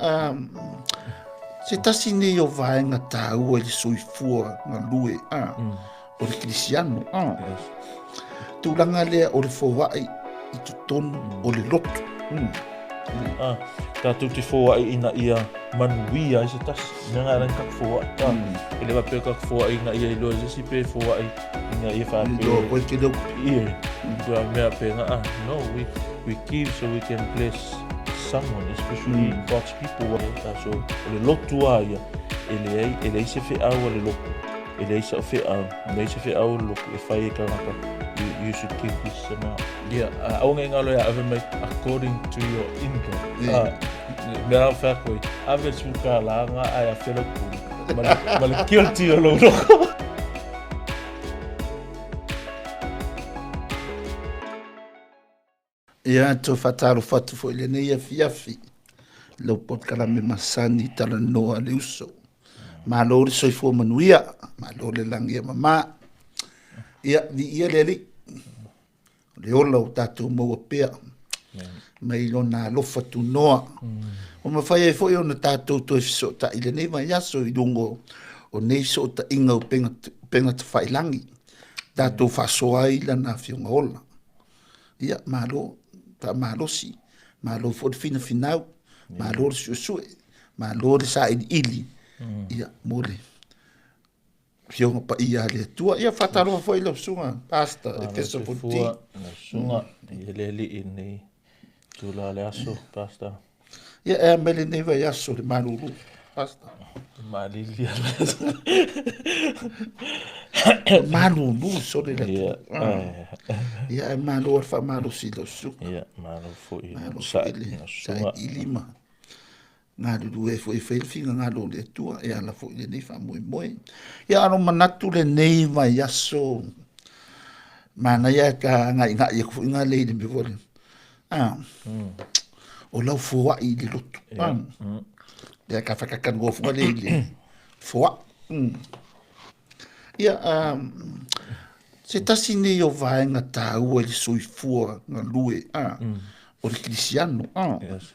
Um, se tasi nei o vaega tāua i le soifua galue a, mm. o le Kirisiano. A. Yes. Tulaga lea o le foai i totonu mm. o le lotu. Mm. Ah, tātou te foai ina ia manuia ai se tasi. Mea ngā rangi kaku foai. Ah, mm. E le wapea kaku foai ina ia iloa se si pe foai ina ia whapea. Iloa koe te leo. Ie. Mm. Mea pe ngā, ah, no, we, we give so we can bless someone, especially mm. God's people. So, o le lotu a ia, e leai, e leai se wheau a le lotu. E leai sa'u feau, e leai se feau o le lotu e fai e kāngata, you, you should give this amount. Yeah, aua nei ngalo ia ave mai according to your income. Yeah. Mea au whea koe, ave le sū la ngā ai a whela pū, ma le, ma le guilty o lou loko. Ia, toe faatalofa atu foi i lenei afiafi, lau polokalame masani talanoa le uso. Malo le soifua manuia, malo le lagi e mamā. Ia, viia le Alii, o le ola o tatou maua pea, mai lona alofa tunoa. Ua mafai ai foi ona tatou toe fesootai i lenei vaiaso i luga o nei fesootaiga o upega tafailagi, tatou faasoa ai lana Afioga ola. Ia, malo faamalosi, malo foi le finafinau, malo le suesue, malo le sailiili, mm. ia, mo le Afioga Paia a le Atua. Ia, faatalofa foi lau susuga, Pastor Efeso Fonti. Lau susuga, i le alii nei tula le aso, Pastor. Ia, e a mai lenei vaiaso le malulu, Pastor. Malili a Malulu sole le Ia, Ia, e malo a le faamalosi lau susuga. Ia, malo foi. Malo foi le sailiili ma galulue foi e fai le finagalo o le Atua e ala foi i lenei faamoemoe. Ia, a o manatu lenei vaiaso, manaia ka agaigai aku foi ngā lei le mea foi lea. Ah. Mm. O lau foai i le lotu. Yeah. Ah. Mm. Lea ka whakakanu o le i le foai. Mm. Ia, um, se tasi nei o vaega tāua i le soifua galue, ah, mm. o le Kirisiano. Ah. Yes.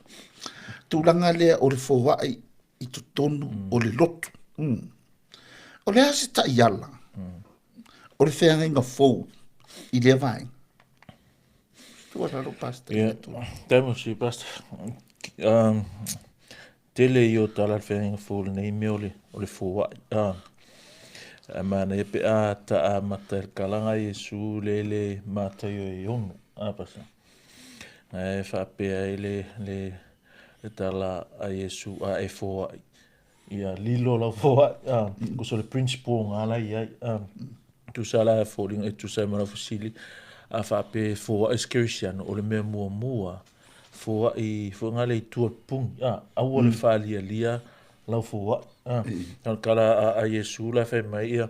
Tulaga lea o le foai i totonu mm. o le lotu. Mm. O le a se taiala mm. o le feagaiga fou i lea vaega? Tuualalo Pastor. Yeah. Temo si Pastor. Um, tele i o tala le whenga fō lenei mea o le, o le fōai. Ah. A mana e pe a ta a mata el kalanga Yesu le le mata i o e ono. Ah, Pastor. E whaapea e le, le, le tala a Yesu a e fōai. Ia lilo lau foai, ah, ko so le principle ngā la i ai, ah, tusa la e fōlinga e tusa e ma lau fesili, a whaape foai se Kerisiano, o le mea muamua, foai, foai ngā le i tua pungi, ah, aua le whaalialia lau foai, ah, mm. kala a, a Iesu la whai mai ia,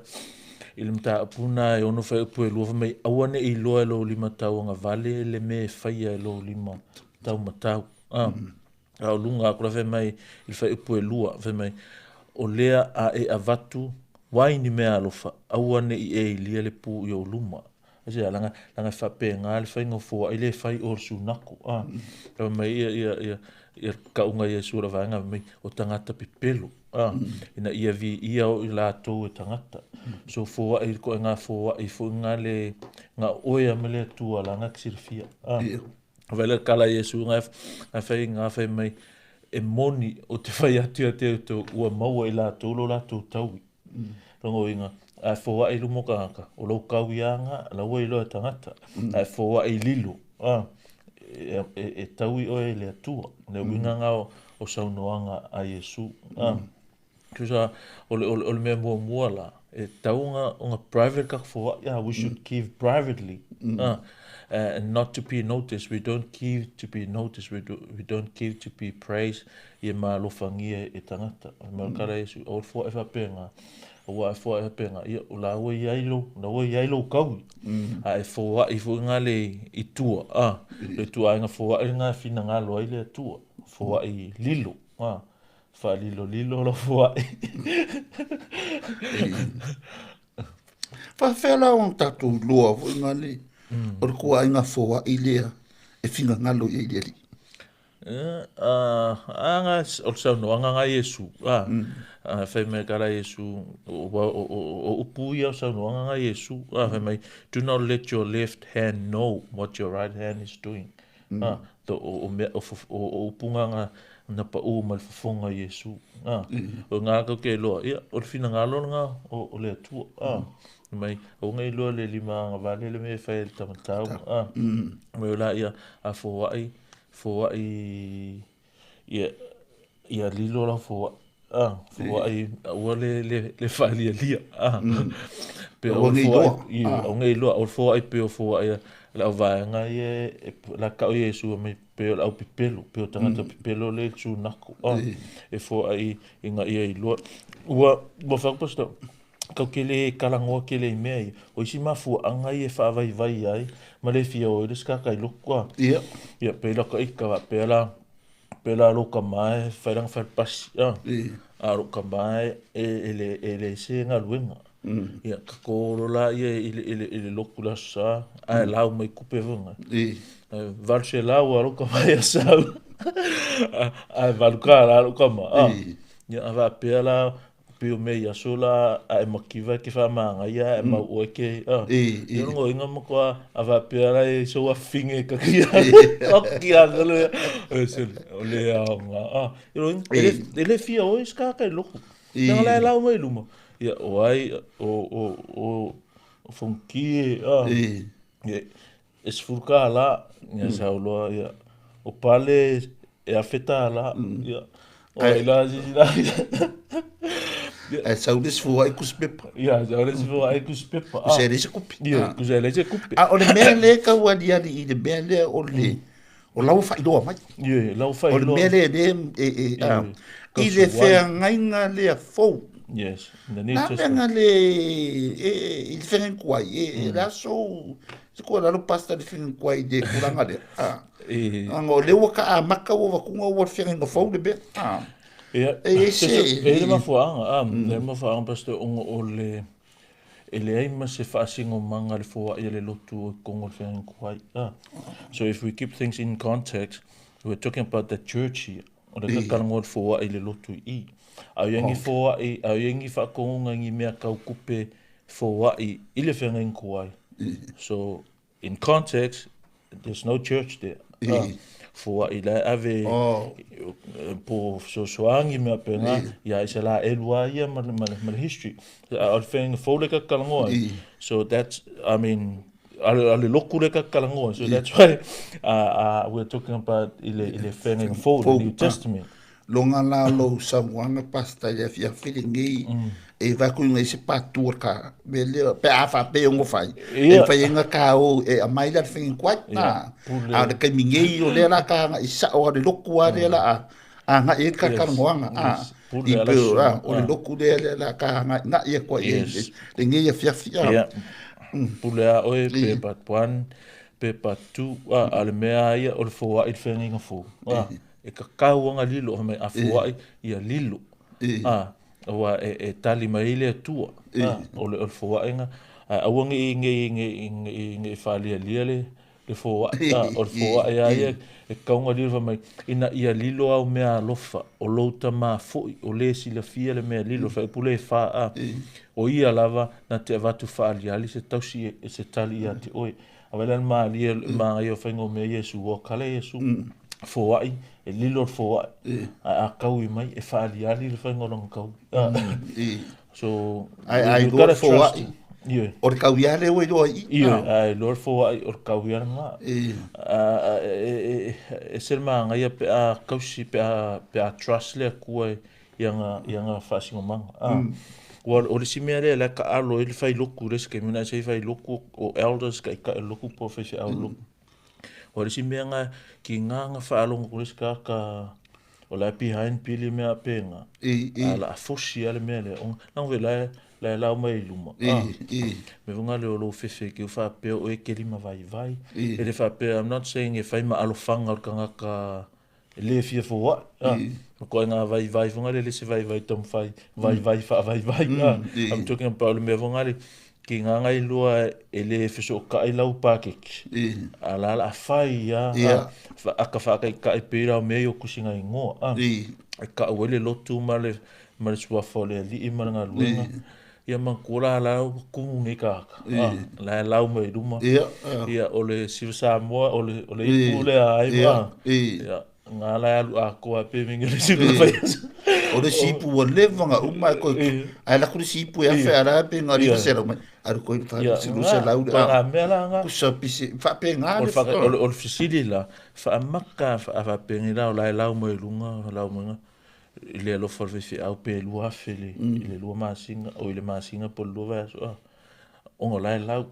i le mataupu nā e ono whai upu e lua whai mai, aua ne i loa e lou lima tauanga vale le me e whaia e lou lima tau matau. Ah. Mm. A o luga aku la fai mai i le faaiupu e lua, fai mai, O lea a e avatu wai ni mea alofa, aua ne i e ilia le pu i ou luma. Aisea, laga, laga e faapena le faiga o foai le fai o le sunako. A, fai mai ia, ia, ia, ia kauga Iesu o le vaega, fai mai, o tagata pepelo. A, ina ia viia o i latou e tagata. So foai le koe ngā foai foi ngā le, ngā oea ma le Atua laga ki silafia. A, Whai le kala Iesu ngai whai ngā whai mai e moni o te whai atu ia te autou ua maua i latou lo latou taui. Mm. Rongo inga, a foai lumo kangaka, o lou kaui anga, laua i loa tangata, mm. a foai lilo, a, e, e, e taui oe le Atua, le mm. uinga ngā o, o saunoanga a Iesu. A, mm. Tusa, o le, o le, o le mea muamua la, e tau nga, o nga private kak for, yeah, we should mm. give privately. Mm. And not to be noticed. We don't give to be noticed. We, do, we don't give to be praised. Ia malofangia e tangata. Mm. Kara Yesu, o fo e whapenga. O wa e fo e whapenga. Ia, o la ua i ai lo, la ua i ai lo kaui. Mm. A e fo a i fo ngā le i tua. Ah, le tua ai ngā fo a i ngā whina ngā loa i le tua. Fo a i lilo. Ah. Faalilolilo lau foai. Faafefea la ona tatou iloa foi ngā le, mm. o le kuaʻaiga foaʻi lea e finagalo i ai le Alii? Aga o le saunoaga nga Iesu, a fai mai ka la Iesu, o upu ia o saunoaga nga Iesu, a fai mai, do not let your left hand know what your right hand is doing. A, o, mea, o, o, o upu nga nga na pau ma le fofoga o Iesu. A, o ngā kau ke loa, ia, o le finagalo nga o le Atua. A, mai, o ngai loa le lima anga vale le mea e fai e le tamatau. A, mai o la ia, a foai, foai ia ia lilo la foai a foai ua le le le faalialia a pe o foai i o ngai loa o foai pe o foai le au vaega ia la ka o Iesu mai pe o le au pepelo pe o tangata pepelo le tsunako a e foai i nga ia i loa ua ua fa Kau ke le kalagoa kele i mea ia. O isi mafuaaga ia e faavaivai ai ma le fia o ai le sikaka i loku a. Ia. Ia, pe la ka ika va, pe la, pe la lou kama e fai lana falepasi a. Ia. A o lou kama e, e le, e leai se galuega. Ia, ka kolo la ia i le, i le, i le loku i le Aso Sa, ae lau mai kupe foi ga. Ia. 800 a lou kama ia sau. Ae $8 lou kama a. Ia. Ia, a faapea la, Pei o mea i aso la a e makiva e ke whaamāngaia a e mau oe ke a. I, I rongo inga mo koa a whapea la e so a finge ka ki a ki a ngalo ya. E se o le a nga a. I ro inga e le e le fia oe ska ka loku. I. Nanga la e lau mai luma. Ia o ai o o o o fonki e a. I. Ia e $10 ia sau loa ia o pale e $1,000 ia o ai la sisi la Ae sau le sefua ai kusipepa. Ia sau le sefua ai kusipepa. Kusa e leai se kupe. Ia kusa e leai se kupe. A o le mea lea e tau aliali i le mea lea o le o la ua faailoa mai. Ia la ua faailoa. O le mea lea lea e e a i le feagaiga lea fou. Yes, in the New Na Testament. mea le e i le feagaiga tuai e e le aso se kua lalo pasta le feagaiga tuai i le tulaga lea. A. E Aga o lea ua ka amata ua avatuga ua le feagaiga fou le mea. A. Ia, E i ai se e i le mafuaaga, a, e i le mafuaaga Pastor ona o le e leai ma se faasinomaga a le foai a le lotu o i totonu o le feagaiga tuai. A. So if we keep things in context, we're talking about the church here. O le kakalagoa le foai i le lotu i i. A o ia ni foai, a o ia ni faatonuga ni mea tau tupe foai i le feagaiga tuai. So, in context, there's no church there. I. Foai la e ave Oh. po fesoasoani mea pena, ia i se la elua ia ma le, ma le, ma le history. A o le feagaiga fou le kakalagoa. I. So that's, I mean, a le loku le kakalagoa. So that's why we're talking about i le, i le feagaiga fou, the New Testament. Loga la lou saunoaga Pastor i le afiafi lenei e vaai atu i se patu o ka mea lea pe a faapea e ono fai e fai ai ka o e aumai la le feagaiga tuai a o le taimi nei o lea la ka agai sao a le loku a lea la a agai ai le kakalagoaga a i pei o le loku lea lea la ka agai atu ai i lenei afiafi a Pule a oe pe part 1 pe part 2 a le mea ia o le foai le feagaiga fou a e kakau aga lilo fai mai a foai ia lilo a aua e, e tali mai ai le Atua a o le o le foaiga ae aua ne i ne i ne i ne i ne i faalialia le le foai a o le foai a ia e kakau aga lilo fai mai ina ia lilo au mea alofa o lou tama foi o le silafia le mea lilo faaiupu le fa a o ia lava na te avatu faaliali se tausi e se tali ia te oe. A wai la le malie, le māngai o whainga o mea Iesu, ua kale Iesu, foai, e lilo le foai, a a kaui mai, e whaaliali le whainga o langa kaui. So, Ai, ai, you loa gotta le foai. trust. Yeah. O le kaui a lea ua iloa i i. Yeah, ai loa le foai o le kaui a langa. A, e, e, e se le māngai pe a kausi, pe a, pe a trust le Atua e, i aga, i aga faasinomaga. A, ua o le isi mea lea la e taalo ai le fai lotu le isi taimi na se i fai lotu o elders taitai o le lotu po o faifeau o le lotu. Ua o le isi mea na ki nga na faalogo atu le isi tagata o la e behind pili mea faapena, a o le a fosi lava le mea lea ona leaga foi la e la e lao mai i luma. A, mea foi na lea o lou fefe ke u faapea o oe e te lima vaivai. E le faapea, I'm not saying e fai ma alofaga o le tagata E le fia foai, a. Ma koe ngā vaivai fonga le le se vaivai taumafai, vaivai whaavaivai, a. I'm talking about le mea fonga le, Ki ngā iloa e le fesootai lau paketi. A la la fai ia, aka whaakaikai pera o mea o kusinga ingoa. E ka uele lotu ma le suafa o le alii ma le galuega. Ia manatua la la ua kumu nei kaka. La e lau mai luma. Ia o le Siva Samoa o le ipu lea ai ma. Ia ngā la alu atoa pe mingi le sipu fai. O le sipu ua leva nga uma e koe. Ai la kuri sipu e awhe ara pe ngā riva se rau mai. Aru koe ta si lu se lau. Ngā mea la ngā. Kusa pisi whape ngā. O le fisili la whaamaka whapengi la o la e lau mai lunga lau mai i le alofa o le faifeau pe 2,000 i le 2 masina o i le masina po o le 2 vaiaso ona la e lau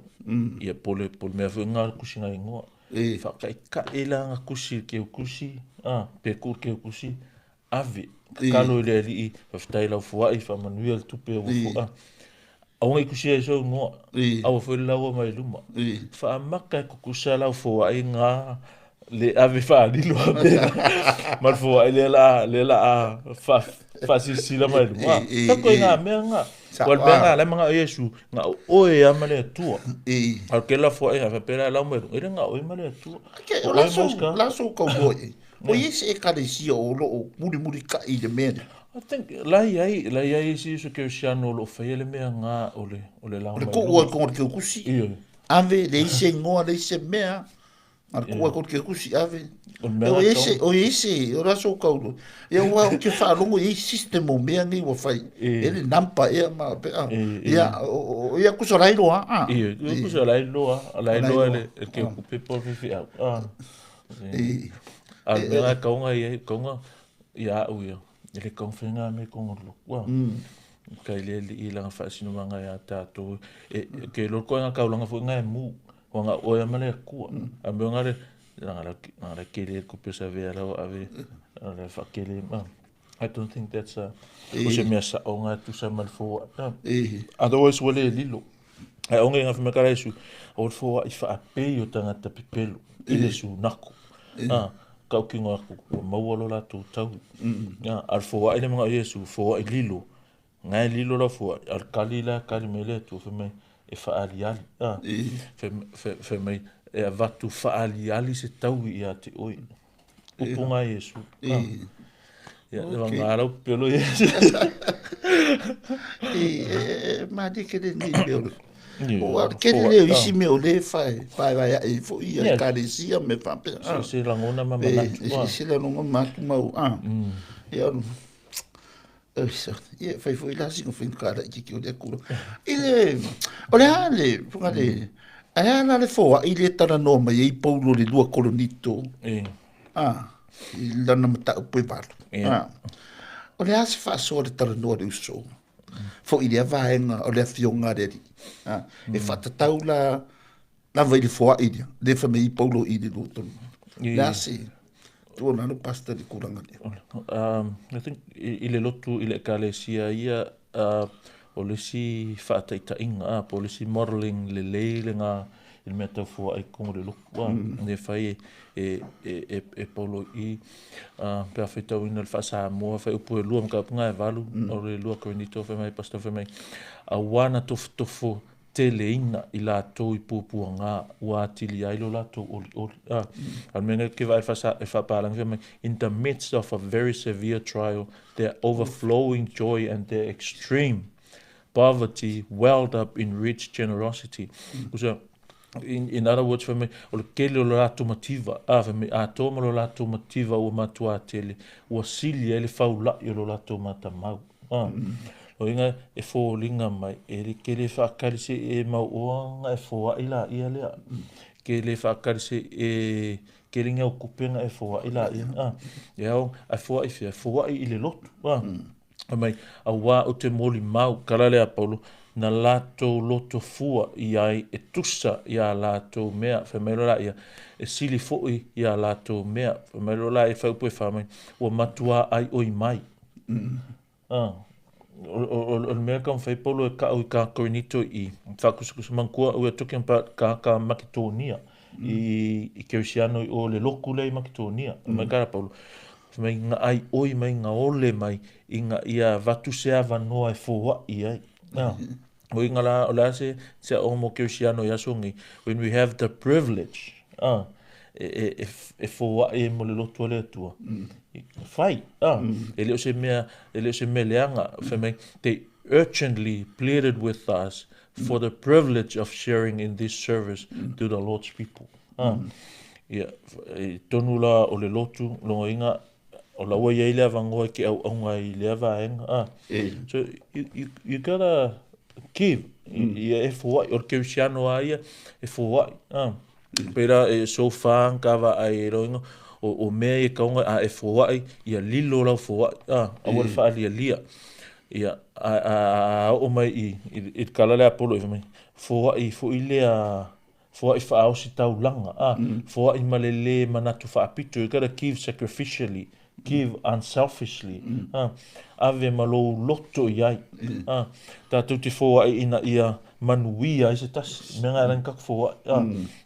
ia po le mea foi lena o le kusiga igoa faataitai la ga kusi i le keukusi pe tuu i le keukusi ave tatalo i le alii faafetai lau foai faamanuia le tupe ua fo'a aua nei kusia ai sou igoa aua foi le laua mai luma faamaka e tutusa lau foai ga le ave faalilo ma le foai lea la lea la faasilasila mai luma tako i ngā mea ngā o le mea ngā la manga o Iesu ngā oe ia ma le Atua a ke la foai ha pera lau mai luma ele ngā oe ma le Atua o la so kau moi o i se ekalesia o lo o muri muri ka i le mea. I think la iai la iai isi so ke siano lo whai le mea ngā o le lau mai luma. O le ko ua ko ke kusi. Ave le ise ngoa le ise mea. A ko ko ke kusi ave. O ese o ese o raso kaulu. Ia ua o ke whaalongo i system o mea nei ua whai. E le nampa ea ma pe a. Ia o ia kusa lai loa a. Ia kusa lai loa, lai loa le ke ku pepa fifi au. A. A mea kaunga ia kaunga ia au ia. E le kaunga whenga me kongo lokua. Kai le li i langa whaasino manga ia tātou. E ke loko nga kaulanga fo nga e mu. Ua nga oe ma le Atua. A mea nga le nga la nga la kele ku pesa vea la ave la fa kele ma. I don't think that's a o se mea sa o nga tu sa mal fo. Otherwise wale lilo. Ai onge nga fima kala isu o le fo i fa ape o tangata pepelo i le su nako. Ah kau ki ngā ku ua maua lo latou tau. A le foai le mga o Iesu, foai lilo. Ngai lilo la foai, a le kali la kali mai le Atua, fai mai e faaliali. Fai mai e avatu faaliali se taui ia te oe. Upu ngā Iesu. Ia, le ngā lau pelo Iesu. E mani ke le nei mea o le. O a ke le leo isi mea o le whae, whae whae ai fo ia ekalesia me whapea. Se langona ma manatu. Se langona ma manatu mau. Ia, ia fai foi la singa fai kala i ki o le kula. I le, o le a le, funga le, ai a la le foa i le tara no mai ei paulo le lua kolonito. I lana mata upu e valu. O le a se faasoa le talanoa le uso. Fo i le vaenga o le afioga le alii. E whaatatau la lava i le foai lea, le fa mei paulo i le lua tonu. Le a se, tua nalo pastor i kuranga lea. I think i le lotu i le ekalesia ia o le isi faataitaiga po o le isi modelling lelei lena i le mea tau foai i totonu o le lotu e fai e Paulo i pe a faitauina le faa-Samoa fai upu e lua ma kaupuga e valu o le lua Korinito fai mai pastor fai mai auā na tofotofo teleina i latou i puapuaga ua atili ai lo latou olioli. A le mea nei ke vaai e faapalagi fai mai in the midst of a very severe trial their overflowing joy and their extreme poverty welled up in rich generosity. Kusa in other words fai mai o le tele o lo latou mativa fai mai atoa ma lo latou mativa ua matuā tele ua sili ai le faula'i o lo latou matamau. O iga e foliga mai e le ke le faakali se e mau oa ga e foa'i laia lea ke le faakali se e ke le au kupe ga e foa'i laia e ao ae foa'i fea foa'i i le lotu fai mai auā ou te molimau kala lea Paulo na latou loto fua i ai e tusa iā latou mea fai mai loa laia e sili fo'i iā latou mea fai mai loa laia fai upu e fa mai ua matuā aioi mai. O le mea ka mawhai Paulo e ka'au i kā Korinito i whaakusakusa manatua we are talking about kā kā Maketonia i Kerisiano i o le loku lea i Maketonia mai kā Paulo fai mai nga ai oi mai nga ole mai i nga ia vatu se avanoa e foa'i ai. O inga la o le a se se o mo kerisiano i aso nei, when we have the privilege, e foai e mo le lotu a le Atua. Fai, e le o se mea, e le o se mea leaga, fai mai, they urgently pleaded with us for the privilege of sharing in this service to the Lord's people. Ia, e tonu la o le lotu, longa inga, o la ua iai le avanoa e ke auaunga i lea vaega. So, you gotta give. Ia e foai, o le kerisiano a ia, e foai. Pera e so far ka vaai e loinga, o mea i kaunga a e foai, ia lilo lau foai, aua le faalialia. Ia, a o mai i kala le Apolo i mai, foai fo i lea, foai whaosi taulanga, foai ma le le manatu whaapito. You gotta give sacrificially, give unselfishly, ave ma lou loto i ai, tātou te foai ina ia manuia ai se tasi, mea ngā rangi kaku foai,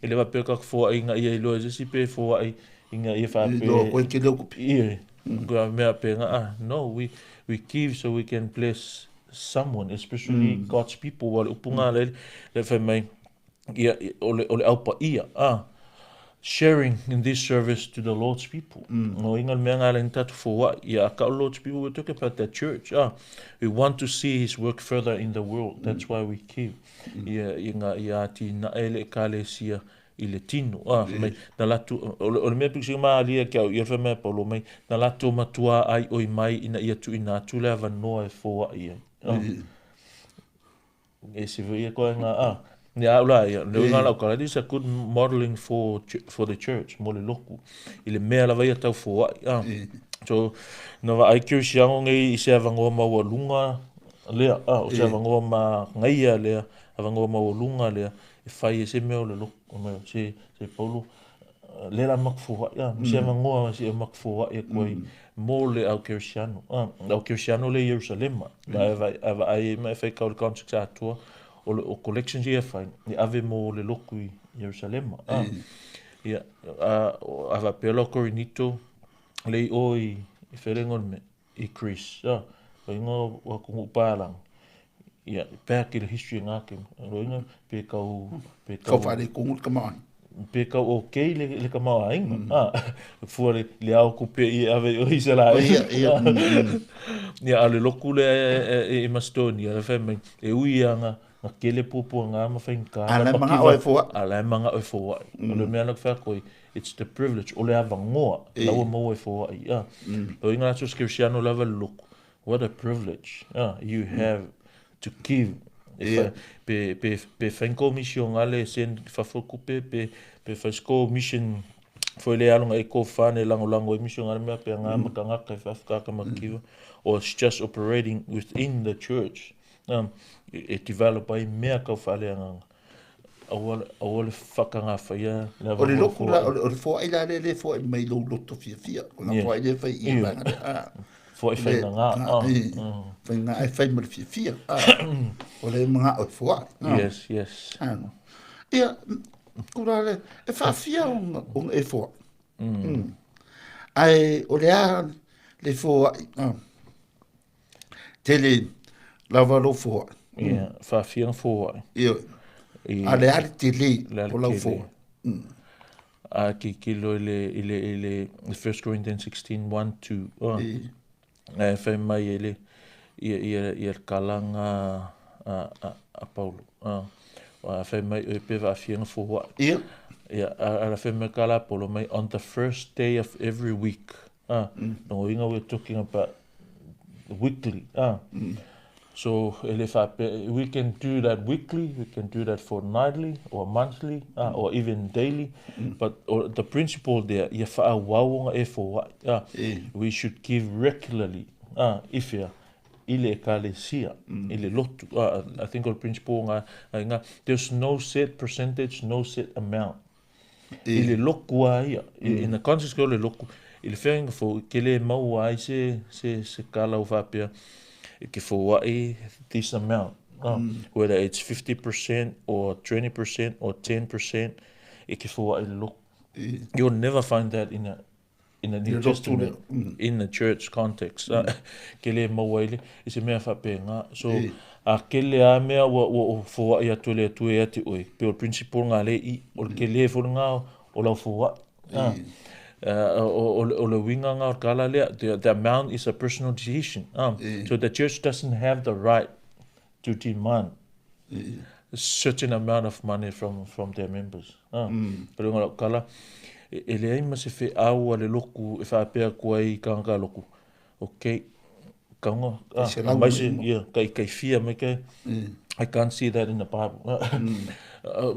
e le wapea kaku foai inga ia iloa se si pe foai inga ia whape. Iloa koe ke leo kupi. Ie, kua mea pe nga, no, we give so we can bless someone, especially God's people. Wale upunga le, le whai mai, ia, o le aupa ia, sharing in this service to the Lord's people. No inga mea ngā lengi tātou foai, ia aka o Lord's people, we're talking about the church. We want to see his work further in the world. That's why we give. Ia, inga, ia ati na ele ekalesia i le tino. Mai, na latu, o le mea piksi ma alia kia au, ia whai mea Paulo mai, na latu matua ai oi mai ina ia tu ina atu le avanoa e foai ai. E si ia koe ngā, Ia au la, ia, le uinga lau kala, this is a good modeling for the church, mo le loku. I le mea lava ia tau foai. So, na wa ai kerisiano nei i se avangoa maualuga lea, o se avangoa ma ngaia lea, avangoa maualuga lea, e fai e se mea o le loku, o se Paulo, le la maku foai, se avangoa se maku foai e koe, mo le au kerisiano. Au kerisiano le Yerusalema, ma e ma e fai kau le context atua, o collections ia fai, e ave mo le loku i Yerusalema. Ia, a pela Korinito, le i o i wherenga me, i Greece. O inga o kungu pālang. Ia, back in the history ngā ke, o inga pe kau, pe kau whare kongu ka maai. Pe kau okay le ka maai inga. Fua le au kupe i ave o i se la. Ia, ia. Ia, a le loku le e Macedonia, le whai mai, e ui anga, ngā kele pōpō ngā ma whai ngā. A lai manga o e foa. A lai manga o e foa. O le mea lak whai koe, it's the privilege, o le avangoa, laua maua e foa i. O inga aso kerisiano lava le loku. What a privilege you have to give. Pe whainko mission ngā le sen whawhakupe, pe whaisko mission foi le alonga e ko whane lango lango e mission ngā mea pe ngā makangaka e whawhakaka makiwa. Or it's just operating within the church. E develop ai mea kau whale anganga. Aua le whakanga whaia. O le loku la, o le foai la le foai mai lou loto fia fia. O la foai le whai i wanga. Foai whai ngā. Whai ngā e whai mai fia fia. O le mga o foai. Yes, yes. Ia, kura le, e whawhia o e foai. Ai, o le a le foai. Tele lava lo foai. Ia, whawhia foai. Ia. A le ari te le o lau foai. A ki kilo i le 1 Corinthians 16, 1, 2. E whai mai e le ia kalanga a Paulo. A whai mai e pe whawhia foai. Ia. Ia, a la whai mai kala Paulo mai on the first day of every week. No inga we're talking about weekly. So, we can do that weekly, we can do that fortnightly or monthly, or even daily. But the principle there, ia whaawawonga e foai. We should give regularly. If ia, i le ekalesia, i le lotu. I think the principle nga, there's no set percentage, no set amount. I le loku a ia, in the context o le loku, i le whainga fo, ke le maua ai se kala o whapea, ke foai this amount. Whether it's 50% or 20% or 10%, e ke foai le loku. You'll never find that in a in the New Testament in the church context. Ke le maua ai le, i se mea faapena. So, a kele a mea ua ua o foai atu e le Atua ia te oe, pe o le principle nga le i, o le kele foi lena o lau foai. O le uiga nga o le tala lea, the amount is a personal decision. So the church doesn't have the right to demand certain amount of money from their members. O le uiga o lau tala, e leai ma se feau a le lotu e faapea atu ai i tagata lotu, okay, kauga, mai se, ia, kai fia mai ke, I can't see that in the Bible.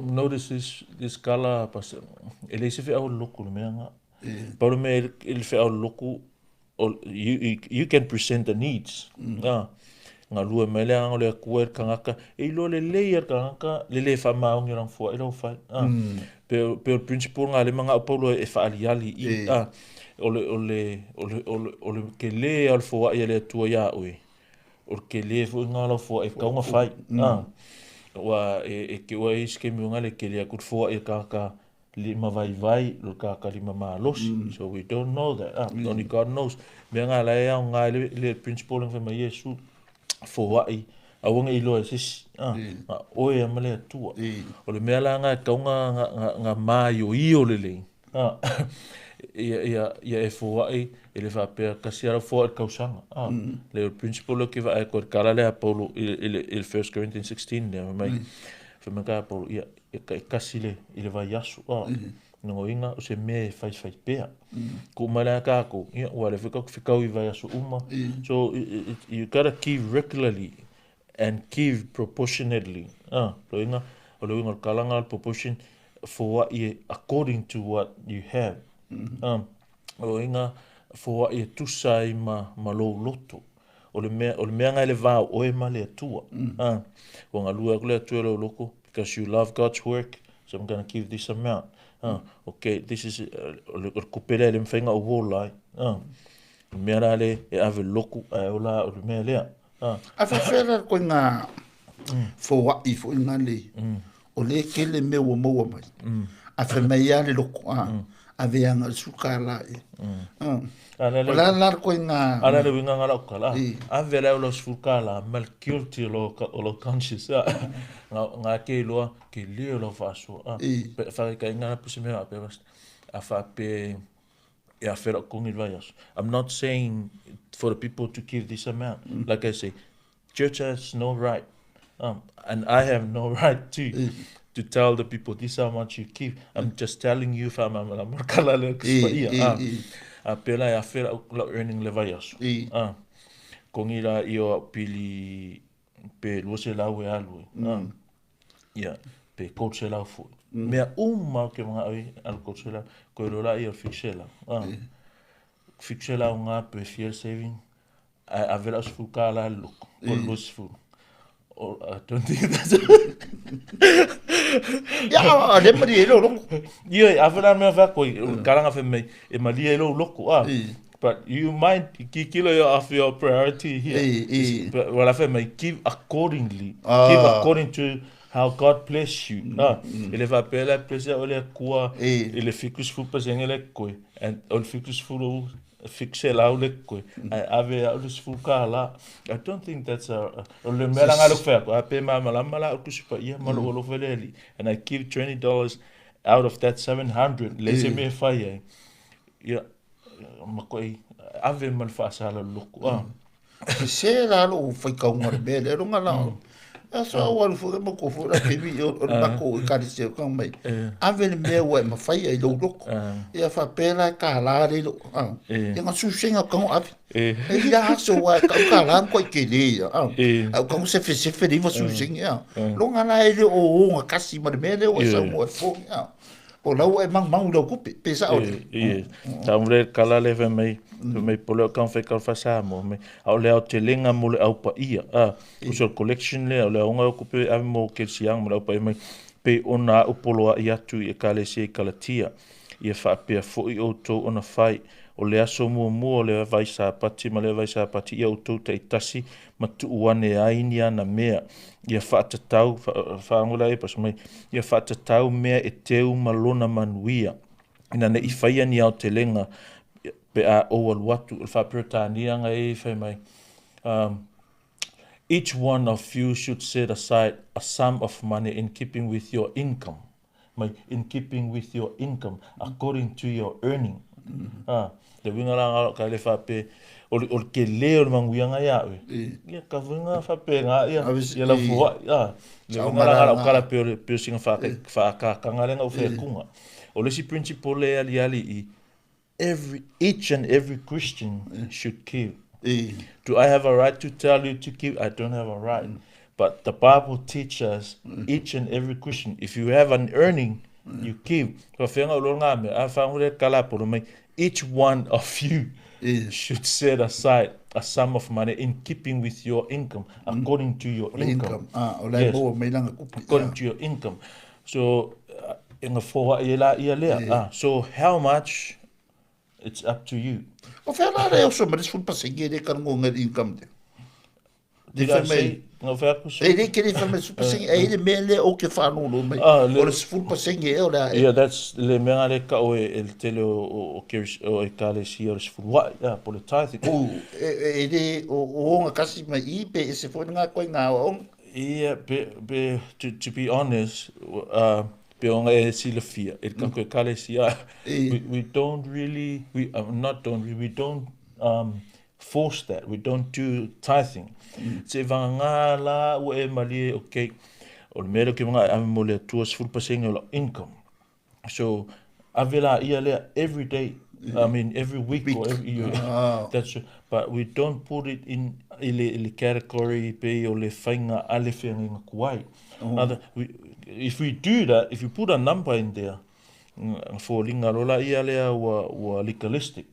Notice this kala, pastor, e leai se feau a le lotu i le mea lena. Pau le mea i le feau a le lotu, you can present the needs. Galue mai le agaga o le Atua i le tagata, e iloa lelei e le tagata le le faamaoni o lana foai lau fai. Pe o le principle lena lea manao Paulo e faaaliali i i. O le, o le, o le, o le, o le tele lava o le foai a le Atua iā oe, o le tele foi lena o lau foai e tatau ona fai. Aua e te ua i ai se taimi o le tele atu le foai a le tagata lima vaivai lo le tagata lima malosi. So we don't know that. Only God knows. Mea nga la e aoga ai le principle lea fai mai Iesu, foai, aua ne i iloa e se isi. Na oe lava ma le Atua. O le mea la nga e tatau na maioio lelei. Ia e foai, e le faapea tasi lava lau foai i le tausaga. Le o le principle lea ou te vaai atu ai i le tala lea a Paulo i le 1 Corinthians 16 lea, fai mai a Paulo, ia, e taitasi le, i le vaiaso, a, lona uiga o se mea e faifai pea. Tuu mai la ia tatou, ia, ua o lea foi tatou te fetau i vaiaso uma. So, you gotta give regularly and give proportionately. A, lona uiga, o le uiga o le tala lena o le proportion, foai e according to what you have. A, lona uiga, foai e tusa ai ma lou loto. O le mea, o le mea nga e le va o oe ma le Atua. Ua galue atu le Atua i lou loko, because you love God's work, so I'm gonna give this amount. Okay, this is, o le tupe lea e le mafai ona ou ola ai. O le mea la lea e ave i le lotu, ae ola au i le mea lea. A faapefea la koe nga foai foi nga le, o lea e tele mea ua maua mai. A fai mai lava le loko, a, ave ana i le $10 ea. O le a la le ituaiga... A le a le uiga nga lau tala, ave le au lau $10 ma le guilty o lou conscience, nga ke iloa tele o lau faasoa. Faataitaiga la pe se mea faapea, a faapea e afe lau totogi i le vaiaso. I'm not saying for the people to give this amount. Like I say, church has no right, and I have no right to tell the people this how much you give. I'm just telling you faamalamalama le tala lea o Tusi Paia. A pēlā e afe lau earning i le vaiaso. Totogi la i o au pili pe 200 e alu ai. Ia, pe 300 foi. Mea uma ou te manao i ai, alu 300, koe loa laia o le 700. 700 nga pe fia le saving, ae ave lau $10 i le loko, po o le 20. I don't think that's... Ia, a le malie ai lou loko. Ia, ave la mea fai atu ai, o le tala fai mai, e malie ai lou loko, a. But you might kikilo your off your priority here. But well, fai mai, give accordingly. Give according to how God bless you. E le faapea la e bless ia oe le Atua i le 70% le koe, and o le 70 700 le koe, ae ave au le $10. I don't think that's a, o le mea la nga le fai atu, a pe malamalama la au Tusi Paia ma lou alofa i le Alii, and I give $20 out of that 700, leai se mea e fai ai. Ia, matuai ave ma le faasala lolotu. Sese la lou faitauga o le mea lea, luga la o aso au alu foi ma ko foi la pemi o le makou ekalesia o kau mai. Ave le mea ua e mafaia i lou loko. Ia faapea la e kālā le lo. Ia nga susenga o kau ave. E ia aso ua e kau kālā makuai tele ia. Au kau sefesefe le iwa susenga. Longa la e le o o nga kasi ma le mea lea ua sau mo e fongi. O la ua e magumagu i lau tupe, pe sao lea? Ie, sa ua le kala le fai mai, fai mai pole o kau fai kau fa Samoa mai, a o le aotelega mo le au paia, a, o se collection lea, o le aoga o tupe ave mo kerisiano mo le au paia mai, pei ona a'u poloa'i atu i Ekalesia i Kalatia, ia faapea fo'i outou ona fai, o le aso muamua o le vai Sapati ma le vai Sapati ia outou taitasi ma tuu ane ai ni ana mea, ia faatatau, faagola e paso mai, ia faatatau mea e teu ma lona manuia, ina ne i faia ni aotelega Pe a ou alu atu, o le faa-Peretania ga e fai mai, each one of you should set aside a sum of money in keeping with your income. Mai, in keeping with your income, according to your earning. Ah, le uiga la ga ka le faape, o le, o le telē o le manuiaga iā oe. Ia, ka uiga faapena ia, ia lau foai. Ah, le uiga la ga lau tala pei o le, pei o sina faakakakaga lea na ou fai atuga. O le isi principle e aliali i, every, each and every Christian should give. Do I have a right to tell you to give? I don't have a right. But the Bible teaches us, each and every Christian, if you have an earning, you give. Faafeaga o loa lena mea, a fagu le tala a Polo mai, each one of you should set aside a sum of money in keeping with your income, according to your income. Ah, o la e maua mai lana tupe. According to your income. So, e gafoaʻi ai la ia lea. Ah, so how much, it's up to you. O fea la le oso ma le 10% e le talanoa ngai le income te? Did I say, na fai atu E le ke le fai mai 10% e le mea lea o ke whānolo mai. Ah, o le 10% e o le a e. Yeah, that's le mea le ka o e le tele o, o, o ekalesia o le sefulu ai, yeah, po le tithing. O, e le, o, o onga kasi mai i pe e se foi ngā koe ngā o. Yeah, pe, pe, to be honest, pe ona e silafia, e le tatou ekalesia, we don't really, we, not don't really, we don't force that, we don't do tithing. Se vagagā la ua e malie, okay, o le mea lea ou te manao e ave mo le Atua 10% o lau income. So, ave la ia lea every day, I mean every week, or every year. That's, but we don't put it in i le, i le category pei o le faiga a le feagaiga tuai. Other, we, if we do that, if you put a number in there, foliga loa la ia lea ua, ua legalistic.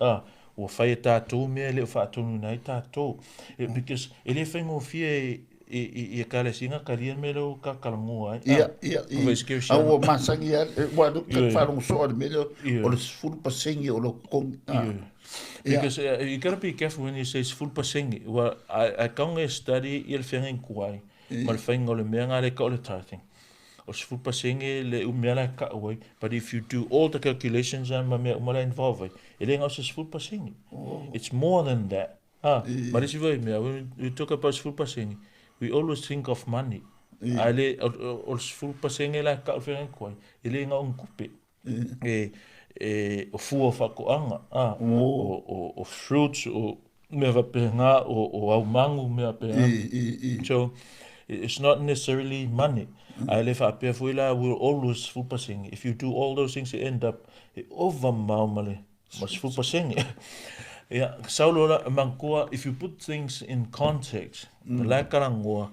Ah, ua fai e tatou mea e le o faatonuina ai tatou. Because e le faigofie i, i, i ekalesia na talia le mea lea ua tatalanoa ai. Ia, ia, i, a ua masani lava, ua alu ta faalogo soo i le mea lea, o le 10% o lou totogi. Ah. Because you gotta be careful when you say 10%. Ua, ai kau e study ia le feagaiga tuai, ma le faiga o le mea na le tau o le tithing. O le 10% le mea la e tau ai, but if you do all the calculations ma mea uma la e involve ai, e le na o se 10%. It's more than that. Ah, ma le isi foi mea, when we talk about 10%, we always think of money. Ae le, o le 10% la e tau le feagaiga tuai, e le na o ni tupe. E, e, o fua o faatoaga, ah, o, o, o fruits, o mea faapena, o, o aumagu, mea faapena. So, it's not necessarily money. Ae le faapea foi la, we'll always 10%. If you do all those things, you end up, e ova mamao ma le, ma le 10%. Ia, sau loa la, manatua, if you put things in context, la e talanoa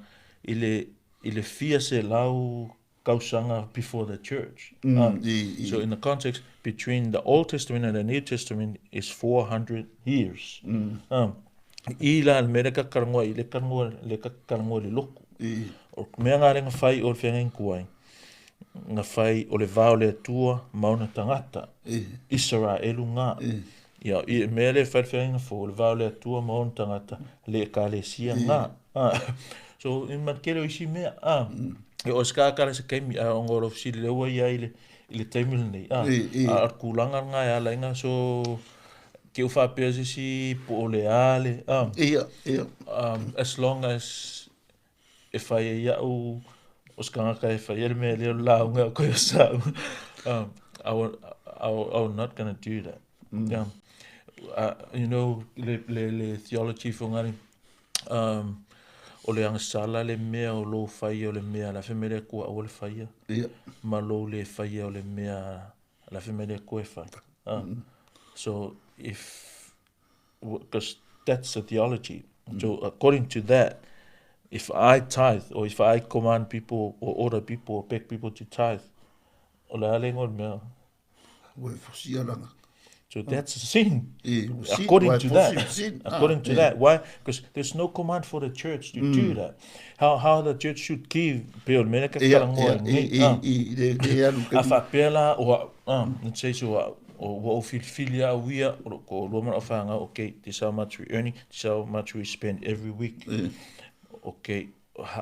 i le, i le fia selau tausaga before the church. So in the context between the Old Testament and the New Testament is 400 years. I la le mea lea ka talanoa i le talanoa le ka talanoa i le lotu. O le mea lena lea na fai o le feagaiga tuai, na fai o le va o le Atua ma ona tagata, Isaraelu na. Ia, i mea lea e fai le feagaiga fou, o le va o le Atua ma ona tagata, le ekalesia na. So, i ma le tele o isi mea, e o se kakala se taimi, a ona o lau fesili lea ua i ai i le taimi lenei, a o le tulaga lena e ala ai na, so, ke u faapea se isi po o le a le, a, Ia, ia. As long as e fai ai au o se tagata e fai ai le mea lea o le lauga o koe o sau, I will, I will, I will not gonna do that. Yeah. You know, le, le, le theology fo ngari, o le agasala le mea o lou faia o le mea la fai mai le Atua aua le faia. Ia. Ma lou le faia o le mea la fai mai le Atua e fai. So if, because that's the theology. So according to that, if I tithe or if I command people or order people or beg people to tithe, o le a le igoa o le mea? Ua e fosia lana. So that's a sin. E, ua sin, According ua e to fosi, that. ua sin. Ah, According to e. that. Why? Because there's no command for the church to do that. How the church should give, pei o le mea lea ka Ia, talanoa ia, ai nei. i, i, Ah. i, le, le alu A ke faapea la, o au, ah, let's say so au, o ua ou filifili au ia, o lou toalua ma lau fanau, okay, this how much we earning, this how much we spend every week. Okay,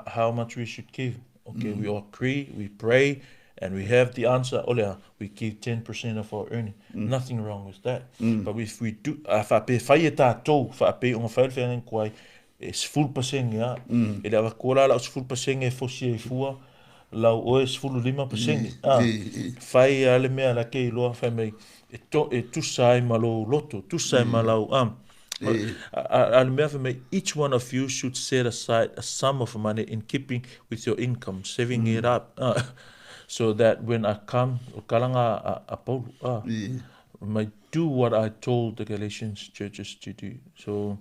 how much we should give. Okay, we all agree, we pray, And we have the answer, o le a, we give 10% of our earning. Mm. Nothing wrong with that. Mm. But if we do, a whaapea whai e tātou, whaapea o ngā whai o le kuai, e 10% a, mm. e le avatua la lau 10% e fosi e fua, lau oe 15%. Mm. Ah, whai a le mea la ke iloa, whai mai, e, to, e tusa ai ma lou loto, tusa ai ma lau, ah, A le mea fai mai, each one of you should set aside a sum of money in keeping with your income, saving it up, so that when I come, o kalanga a Paulu, may do what I told the Galatians churches to do. So,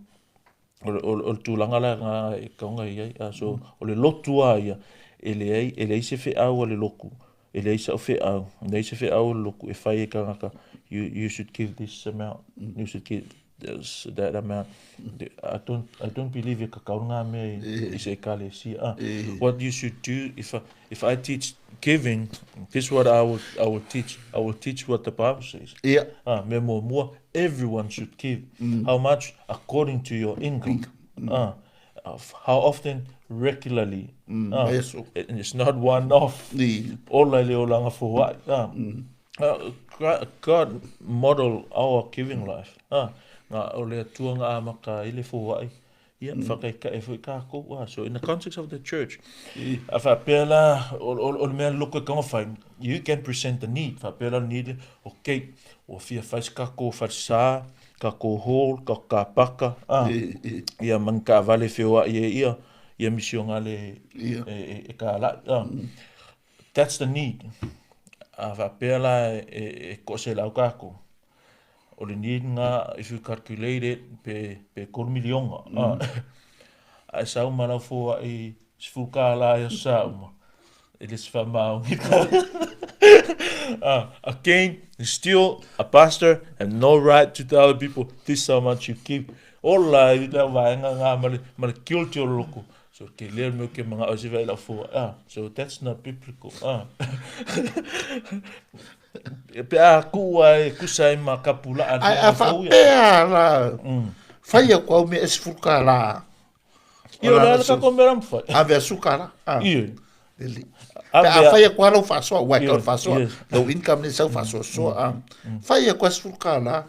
o le tulaga la nga e kaunga i ai. So, o le lotu a ia, e leai, e leai se feau a le loku, e leai sa'u feau, e leai se feau a le loku e fai e kangaka, you, you should give this amount, you should give this, that amount. I don't, I don't believe e kakau ngā mea i, i se ekalesia. Ah, what you should do, if I, if I teach giving, this is what I will, I will teach. I will teach what the Bible says. Yeah. Ah, me muamua, everyone should give. How much? According to your income. Ah, how often? Regularly. Mm, ah, eso. And it's not one off. Ni. Ola i le olaga foai. Ah. God model our giving life. Ah, nga o le Atua nga amata ai le foai. Ia, whakaikae foi kākou. Ah, so in the context of the church, a whaapea la, o, o, o le mea loko e kaunga whai, you can present the need. Whaapea la need, okay, ua fia whai se kākou whalesā, kākou hall, kākou kāpaka, ah, ia man kaavale feoai e ia, ia misionga le Ia. e, e, e kāla'i. Ah. That's the need. A whaapea la e, e, e koʻose lau kākou. O le need nga, if you calculate it, pe, pe 3 milionga. Mm. Ah. Ae sau ma lau foai 10 kālā i aso sa uma. E le se whaamaongi. Again, still a pastor have no right to tell people this how much you give. Ola i le vaenga ngā ma le, ma le guilty o le loko. So ke lea mea ke mga o se vai lau fua. Ah, so that's not biblical. Ah. Pe a ku ai kusa ai ma kapula a Ai, a whaapea la, whai aku au mea e 10 kālā. Ia o le ala kako mea ramwhai. Ave a 10 kālā. Ah. Ia. Lele. Ave Pe a whai aku lau whaasoa, wai kau whaasoa, Yes. lau income ni sau whaasoa ah. Whai aku a 10 kālā,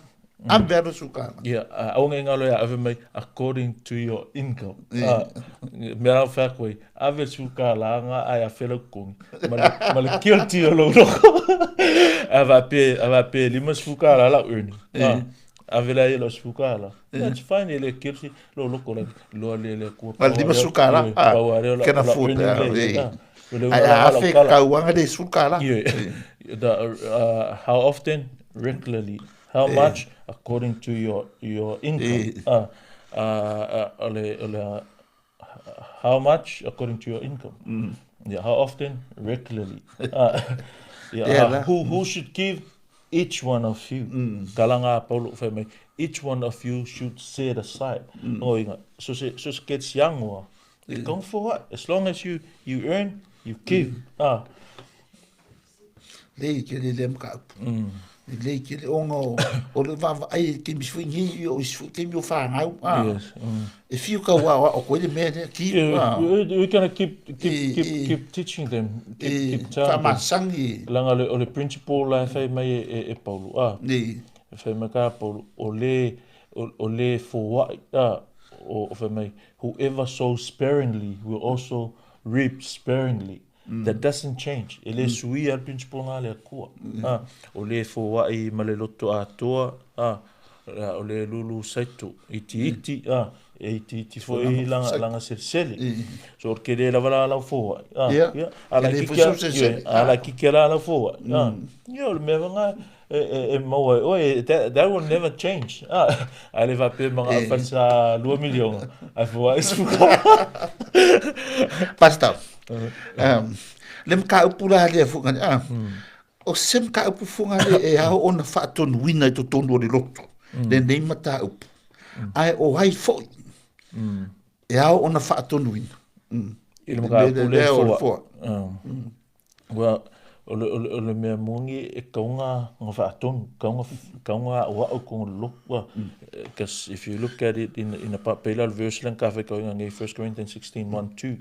ave a 10 kālā. Ia, aonga i ngalo ia ave mai according to your income. Ah, mea rau whea koe, ave 10 kālā ngā ai a whela kongi. Ma le, ma le guilty o lou loko. A va pe, a va pe 50 kālā lau earning. Ah, ave la ia lau 10 kālā. That's fine, e le guilty lou loko la loa le le kua. Ma le 50 kālā, ah, can afford, ah, eh. Ai a afe kauanga le 10 kālā. Yeah. The, how often? Regularly. How much? According to your income. O le, how much? According to your income. Yeah, how often? Regularly. Yeah, Yeah, la. who should give? Each one of you. Kalanga a Paulo whai mai. Each one of you should set aside. Oh, inga. So se so se gets young or go for what? As long as you earn, you give. Ah. Le i ke le le mka upu. Le i ke le onga o, o le vaava ai ke mi fui ngi o isi fui ke mi o whangau. Ah. Yes. E whiu ka wā o koe le mea lea ki. Yeah, Ah. we're gonna keep keep keep keep teaching them, keep E keep telling them. whamasangi. Langa le o le principle la e fai mai e, e, e Paulo. Ah, Ni. e fai mai ka Paulo o le o, o le foai ah o, o fai mai whoever sows sparingly will also reap sparingly. That doesn't change. E le suia le principle ngā le akua. Ah, o le foai ma le loto atoa, ah, o le lulu saito. Iti iti, ah, e iti iti foi langa, langa selesele. So o ke le lava la lau foai. Ah, Yeah. Ala Ke le kiki foi sau selesele. yeah, ala kiki la lau foai. Ah, ia o le mea nga e, e, e maua ai. Oi, that will never change. Ah, ale va pe mga falsa 2 milionga. Ai foai suka. Pastor. Le mka upu la lea funga ni. Ah. O se mka upu funga le e ao ona whaatonuina i totonu o le loto. Le nei mata upu. Ai o hai foi. E ao ona whaatonuina. I le maka Le- upu le le o le foa. foa. Well, O le, o le, o le mea moni e kauga nga faatonu, kauga, kauga aoao i totonu o le lotu. Because if you look at it in, in a pei la o le verse lea na tafaitauina nei, 1 Corinthians 16, 1, 2,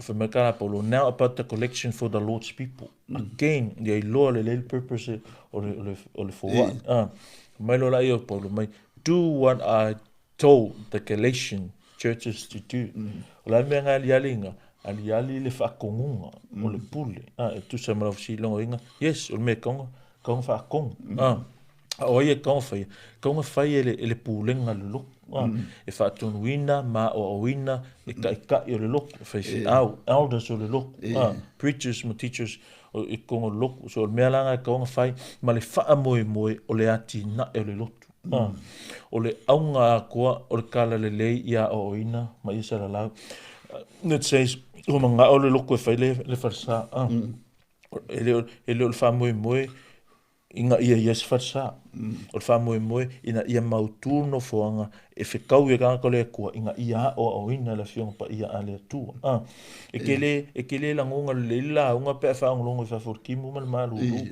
fai mai ka la Paulo, now about the collection for the Lord's people. Again, ia iloa lelei le purpose o le, o le, o le foai. Ah, mai loa la ia o Paulo mai, do what I told the Galatian churches to do. O le a le mea na aliali ina? Aliali le faatonuga o le pule. Ah, e tusa ma lau fesilogoina, yes, o le mea e tatau ona, tatau ona faatonu. Ah, a o ai e tatau ona faia? E tatau ona fai e le, e le pulega a le lotu. Ah, e faatonuina ma aoaoina e taitai o le lotu, faifeau, elders o le lotu, ah, preachers ma teachers o i totonu o le lotu. So o le mea la lena e tatau ona fai ma le faamoemoe o le atinae o le lotu. Ah, o le auga atoa o le talalelei ia aoaoina ma ia salalau. Let's say, ua manao le lotu e fai le, le falesa. Ah, e le o, e le o le faamoemoe ina ia i ai se falesa. O le faamoemoe ina ia mautu le nofoaga e fetau i tagata o le Atua ina ia aoaoina le Afioga Paia a le Atua. Ah, e tele, e tele lagona lelei le lauga pe a faalogologo i fafo o le timu ma le malulu.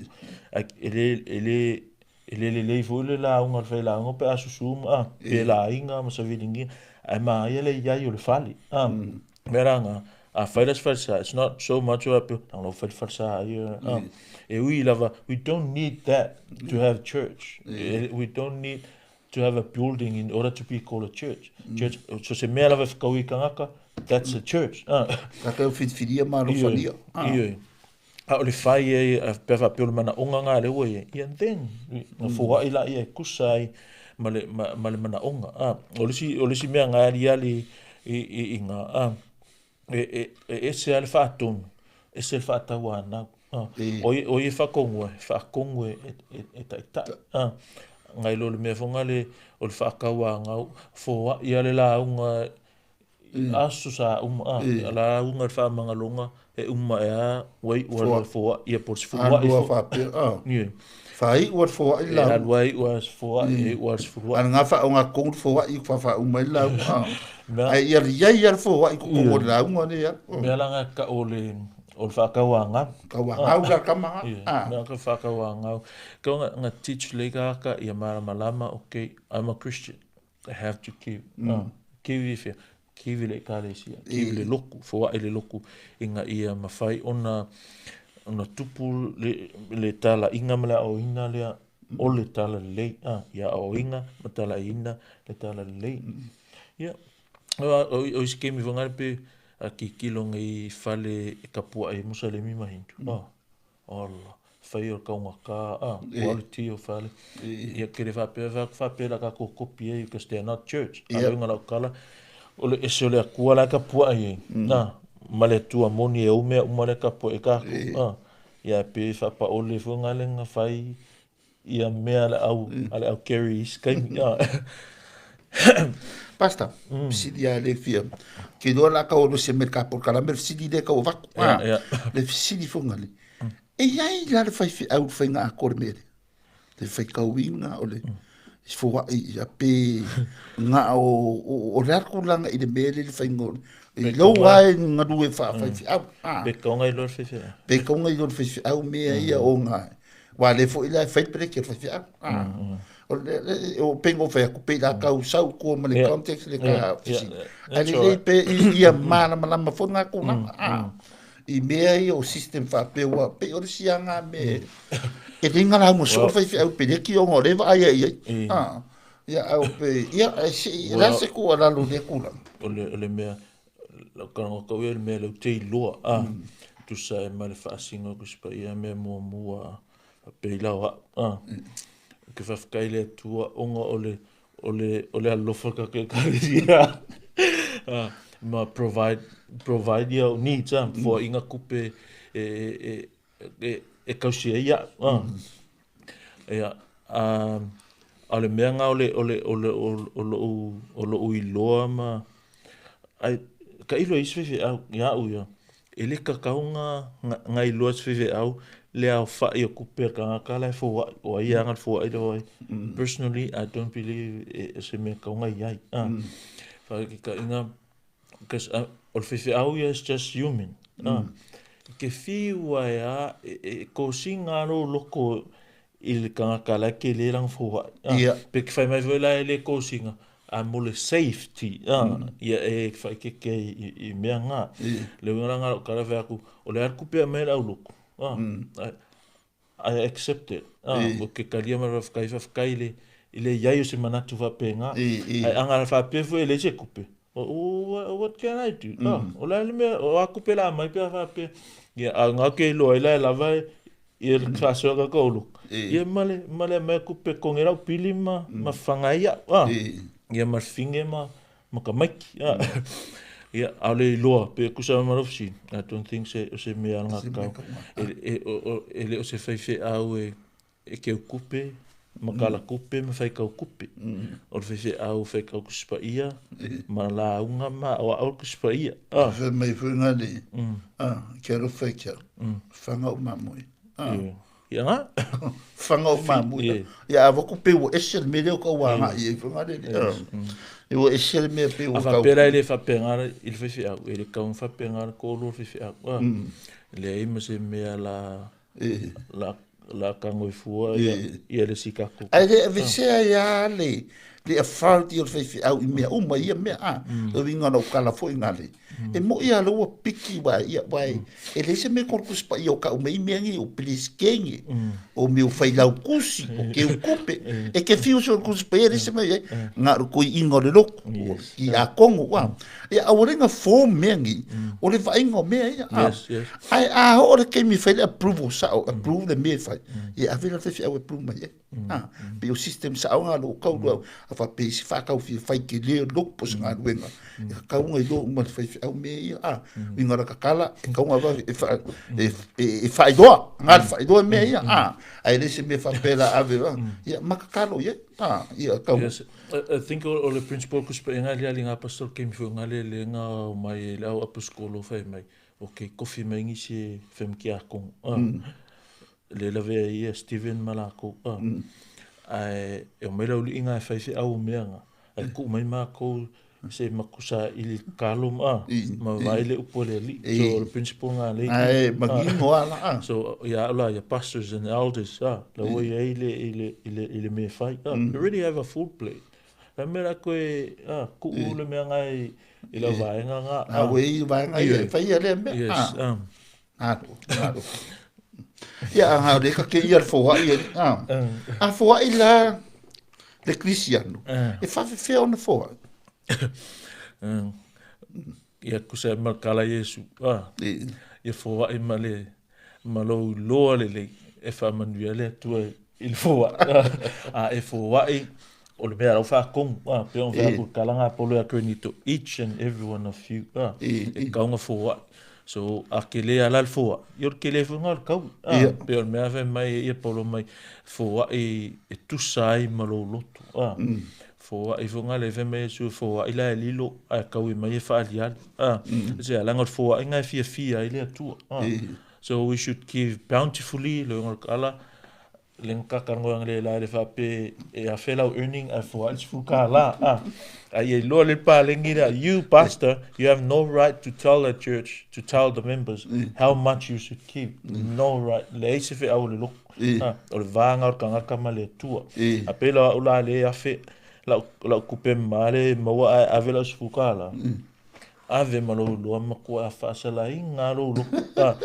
Ae e le, e le, E le lelei foi le lauga a le failauga pe a susu ma, a, pelaiga ma saviligia, ae manaia le i ai o le fale. A, mea la na, a fai la se falesa, it's not so much o faapea, leaga la ua fai le falesa ia, a, e ui lava, we don't need that to have church. We don't need to have a building in order to be called a church. Church, so se mea lava e whakaui i tangata, that's a church. Tātou whiriwhiria ma alofalia. Ioe. A o le fai ai, pe a faapea o le manaoga na lea ua i ai, ia then, na foai laia e tusa ai ma le, ma, ma le manaoga. A, o le isi, o le isi mea na aliali i, i, i na, a, e, e, e ese lava le faatonu, ese le faatauanau. A, o ia, o ia e faatonua, e faatonu e, e, e taitai. A, nai lo le mea foi lea o le faatauanau, foai lava le lauga Aso sa uma, a, lauga le faamagaloga, e uma e a, ua iu a le foai, ia po o le sefuluai foi. Alua faapea, a. Ioe. Faaiu a le foai le lauga. E alu ai iu a le foai, e iu a le sefuluai. A na faaaoga tonu le foai faauma ai le lauga, a. Ae ia i ai lava le foai i totonu o le lauga lea. O mea la na e tau o le, o le faatauagau. Tauagau la tama na. Ia, mea ka faatauagau. Kau na teach lei kāka ia malamalama, okay, I'm a Christian. I have to give. Give i fea? Give i le ekalesia, give i le lotu, foai le lotu ina ia mafai ona ona tupu le, le talaiga ma le aoaoina lea o le talalelei. Ah, ia aoaoina ma talaiina le talalelei. Ia, o isi taimi foi nale pe a tilotilo nei i fale e tapuai ai Musalemi ma Hindu. Ah, Ola, fai o le taugata, a, quality o fale. Ia, ke le faapea, fai atu faapea la tatou kopi ai, because they are not church. A le uiga o lau tala, o le ese o le Atua la e tapuai ai, a, ma le Atua moni e ou mea uma lea e tapuai ai tatou, a. Ia, e pei e faapaole foi na le na fai ia mea a le au, a le au carry i isi taimi, a. Pastor, fesili lava le fia. Ke iloa la kau alu ese mai le ka polokalame, le fesili lea kau avatu. Ia, ia. Le fesili foi ngale. E i ai la le faifeau le faiga atoa le mea lea. Le faitauina o le foai ia pe na o, o, o le a le tulaga i le mea lea le faiga o le, i lou lava e galue faafaifeau. Ah. Pe kauga i loa le faifeau. Pe kauga i loa le faifeau mea ia o ngā. Aua lea foi la e fai le pereki a le faifeau. Ah. O le, le, o pei ona ou fai atu, pei la tau sau i tua ma le context le ka fesili. Ae lelei pe ia malamalama foi ngā tulaga. Ah. I mea ia o system faapea ua pei o le isi lava ngā mea e le ngā lauga soo le faifeau pereki ona o lea e vaai ai i ai. Ah. Ia, ae o pe, ia, e se, o le a se tuualalo i lea tulaga? O le, o le mea, lau talanoa tau ia i le mea lea ou te iloa, a, tusa ai ma le faasino o Tusi Paia, mea muamua, faapea i lau au, a, ou te faafetai i le Atua ona o le, o le, o le alofa o tatou Ekalesia, a, ma provide, provide ia ou needs, a, foaiina tupe e, e, e, e tausi ai au, a. Ia, a, a o le mea lena o le, o le, o le, o lou, o lou iloa ma, ai, tailo i isi faifeau ia au ia, e le tatau ona, ona iloa e se faifeau le aofai o tupe a le tagata la e foai, o ai e ana le foai lea o ai. Personally, I don't believe e se mea tatau ona i ai. A, faataitaiga, because o le faifeau ia is just human. E ke fiu ai a e kosiga a lou loko i le tagata la e tele lana foai. Pe ke fai mai foi la e le kosiga, a mo le safety, ia e faaeteete ai i mea na. Le uiga la lena o lau tala fai atu, o le a le tupe e aumai e le aulotu, I accept it. Ou te talia ma le faafetai, faafetai i le, i le i ai o se manatu faapena. Ae a na faapea foi e leai se tupe, what can I do? O le a le mea, o a tupe la aumai pe a faapea. Ia, a o lena ou te iloa ai la e lava ia le faasoa ka ulu. Ia ma le, ma le aumai o tupe e totogi ai lau pili ma, ma faga ai au. Ia ma le fine ma, ma tamaiti. Ia, a o le iloa, pe tusa ma lau fesili, I don't think se, o se mea alagatatau. E le o se faifeau e keu tupe, ma kala tupe ma faitau tupe. O le faifeau e faitau Tusi Paia ma lauga ma aoao le Tusi Paia. Fai mai foi ngā le, ke alofa i ke au, whanga o mamoe. Ia nga. Whanga o mamoe. Ia a waku pe ua ese le mea lea o ka ua agai ai whanga le. E ua ese le mea pe ua kau. A faapea la e le faapena i le faifeau, e le tau faapena le toalua o le faifeau. Leai ma se mea la la tago i fua ia le isi tatou. Ae le aveesea ai lava le authority o le faifeau i mea uma i ia mea a. O le uiga o lau tala foi na le. E moi lava lea ua piki aua ia aua e leai se mea e Tusi Paia o tau mai mea nei o Peresetene, o mea o Failautusi, o Keukupe. E te fiu soo i le Tusi Paia e leai se mea o i ai. Na o le toeaina o le lotu, o tiakono ua. Ia aua le na form mea nei, o le vaaiga o mea ia. Ae a oo le taimi e fai le approval sao, approve le mea e fai, ia ave la le faifeau e approve mai ai. Pei o system sao na o lo o tau loa, a faapea i se faatau fia fai tele o le lotu po o se galuega, e tatau ona iloa uma e le faifeau mea ia. Uiga o la tatala, e tatau ona vave e faailoa, na le faailoa mea ia. Ae le se mea faapea la ave, ia ma tatalo i ai. Ia tau. Yes. I think o le principle o Tusi Paia le aliga pastor le taimi foi nga le le nga o mai e le au aposikolo fai mai okay kofi mai nisi e femkiakono le lavea ai ia Steven ma lakou ae e omai le aualii nga e fai feau o mea nga ae tuu mai makou se matou saili kalo ma ma vaai le upu a le Alii. So o le principle nga lea i. Ae manino lava la. So ia au la ia pastors and elders la ua i ai le i le i le i le mea e fai. You already have a full plate. Le mea la koe tuu le mea nga i lau vaega nga. A ua i vaega ia e faia lea mea. Yes. Alo, alo. Ia, a le ka ke ia le foai e. A foai la le Kristiano. E whawhewhea ona foai. Ia kusa ma kala Iesu. Ia foai ma le ma lou iloa lelei e faamanuia le Atua i le foai. A e foai o le mea lau faatonu, pei ona fai atu i le tala a Paulo ia Korinito, each and every one of you, e tatau ona foai. So, a tele lava la le foai, ia o le tele foi lena o le taui. Pei o le mea fai mai ai Paulo mai, foai e tusa ai ma lou loto. Foai foi lena lea fai mai Iesu e foai la e lilo ae taui mai e faaaliali. Se leaga o le foaiga e fiafia ai le Atua. So we should give bountifully, le uiga o le tala, Le gakanoa le la le faapea e afe lau earning ae foai le $10 a. A ia iloa le paleni lea, you pastor, you have no right to tell the church, to tell the members how much you should keep. No right. Leai se feau o le lotu. O le va lena o le tagata ma le Atua. A pei la o au la lea e afe lau tupe mama lea e maua ae ave lau $10. Ave ma lou iloa matua a faasalaina lou loto. A,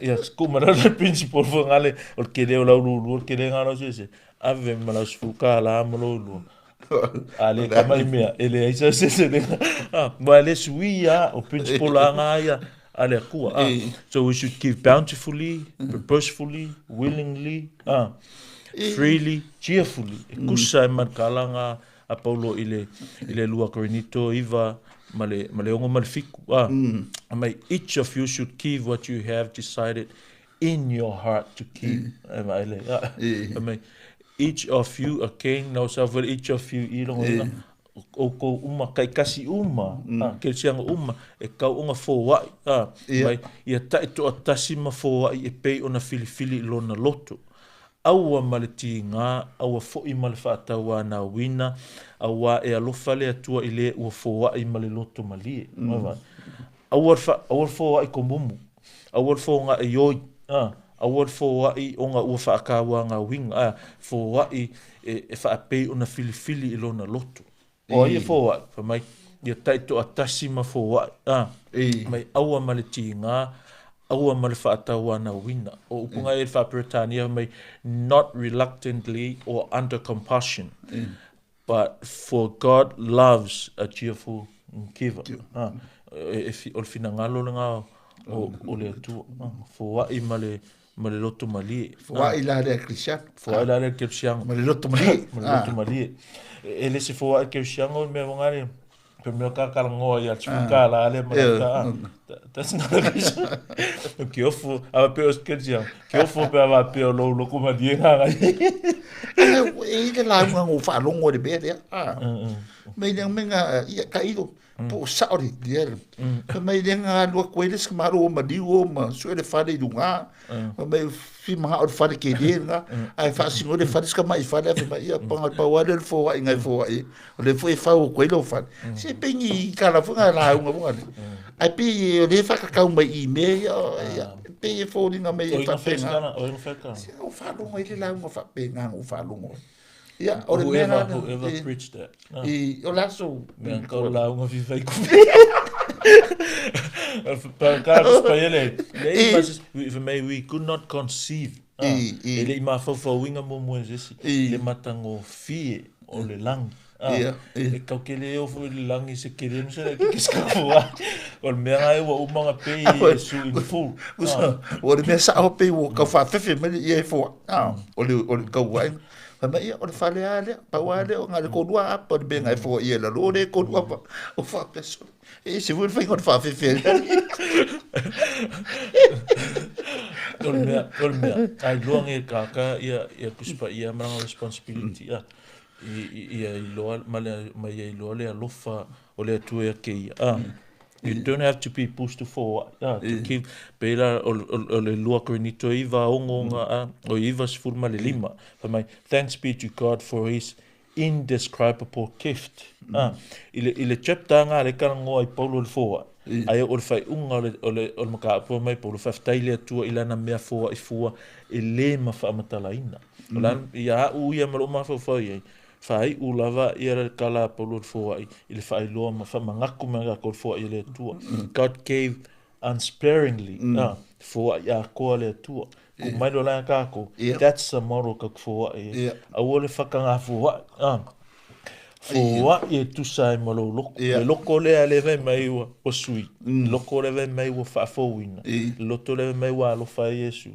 ia, tuu mai le principle foi ngale, o le tele o lau lulu, o le tele ngā lau sese. Ave ma lau $10 ma lou iloa. A le kama i mea, e leai sa sese le. A, ma le sui ia, o principle a ngā ia, a le Atua. A, so we should give bountifully, purposefully, willingly, a, freely, cheerfully. E kusa e mankala ngā, a Paulo i le, i le 2 Korinito 9 ma le, ma le 6 ma le 7. Ah, mai, each of you should give what you have decided in your heart to keep. E mai le, ah, mai, each of you, again, nau sa for each of you i longo ina, oukou uma, taitasi uma, ah, kerisiano uma, e kau ona foai, ah, mai, ia taitoatasi ma foai e pei ona filifili i lona loto. Aua ma le tigā, aua foi ma le faatauanauina, auā e alofa le Atua i le ua foai ma le loto malie. Aua le, aua le foai komumu. Aua le fogaʻi oi, a, aua le foaʻi ona ua faakauāgauina, a, foaʻi e, e faapei ona filifili i lona loto. O ai e foaʻi? Fai mai, ia taitoatasi ma foaʻi, a, mai aua ma le tigā, aua ma le faatauanauina. O upu ngai e le faa-Peretania fai mai, not reluctantly or under compulsion, but for God loves a cheerful giver. Ah, e, e, o le finagalo lena o, o le Atua. Ah, foaʻi ma le, ma le loto malie. Foaʻi la le Kerisiano. Foaʻi la le Kerisiano. Ma le loto malie. Ma le loto malie. E, e le se foaʻi Kerisiano mea wangare, pe mea ka kalangoa ia tsuka la le ma ka. That's not a Christian. Ke ofo, a pe o Kerisiano. Ke ofo pe a pe o lo loko malie nga nga. E i le lauga ngo faalogo i le mea lea. Mai le mea ia ka ilo po o sao le lea. Fai mai le nga alu atu ai le isi malo o maliu o ma sue le fale i luga. Fai mai fi mangao le fale ke le nga. Ae faasino le fale sika mai fale fai mai ia panga pau ale le foai ngai foai. O le foi e fau atu ai lou fale. Se pe ni kala foi nga lauga foi nga. Ai pe o le whakakau mai i mea ia, ia pe e fōringa mai e whapenga. O inga whakanga. Se o whalongo i le lauga whapenga o whalongo. Ia, o le mea la. Whoever preached that. I, o le aso. Mea kau lauga fifai kupe. Ka spaiele. Lei, we could not conceive. E le i mafaufauina muamua e se isi le matagofie o le lagi. E kau ke le oo foi i le lagi se kele no se le ke se ka O le mea lena ua uma ona pay e Iesu in full. O le mea sao pei ua tau faafefe mai le ia e foai. O le o le tauaiga. Fai mai, ia, o le fale lava lea, pau lava lea o na o le tolu lava apa o le mea na e foaia i lalo, o le tolu apa o faapea sole. E ese foi le faiga o le faafefe a le alii. O le mea, o le mea, a iloa nei e kākā ia, ia Tusi Paia ma lana responsibility, a, i, i, ia iloa, ma le, ma ia iloa le alofa o le Atua ia te ia, a. You don't have to be pushed to forward, a, to keep, pei la o, o, o le 2 Korinito 9, 6, a, o 95, fai mai, thanks be to God for his indescribable gift. Mm. I le, i le chapter nga le talanoa i Paulo le foaʻi. Ae o le faaiuga o le, o le, o le mataupu mai Paulo, faafetai le Atua i lana mea foaʻi fua e lē ma faamatalaina. O la, ia aʻu ia ma lou mafaufau i ai, faaiu lava ia le tala a Paulo le foaʻi i le faailoa ma faamanatu mai ia tatou le foaʻi a le Atua. God gave unsparingly, foaʻi atoa le Atua. Ku mai loa la tatou, that's the model ka foaʻi ai. Aua le whakangā foaʻi. Foaʻi e tusa ai ma lou loko. Le loko lea le fai mai ua, ua sui. Le loko lea fai mai ua faafouina. Le loto lea fai mai ua alofa ai Iesu.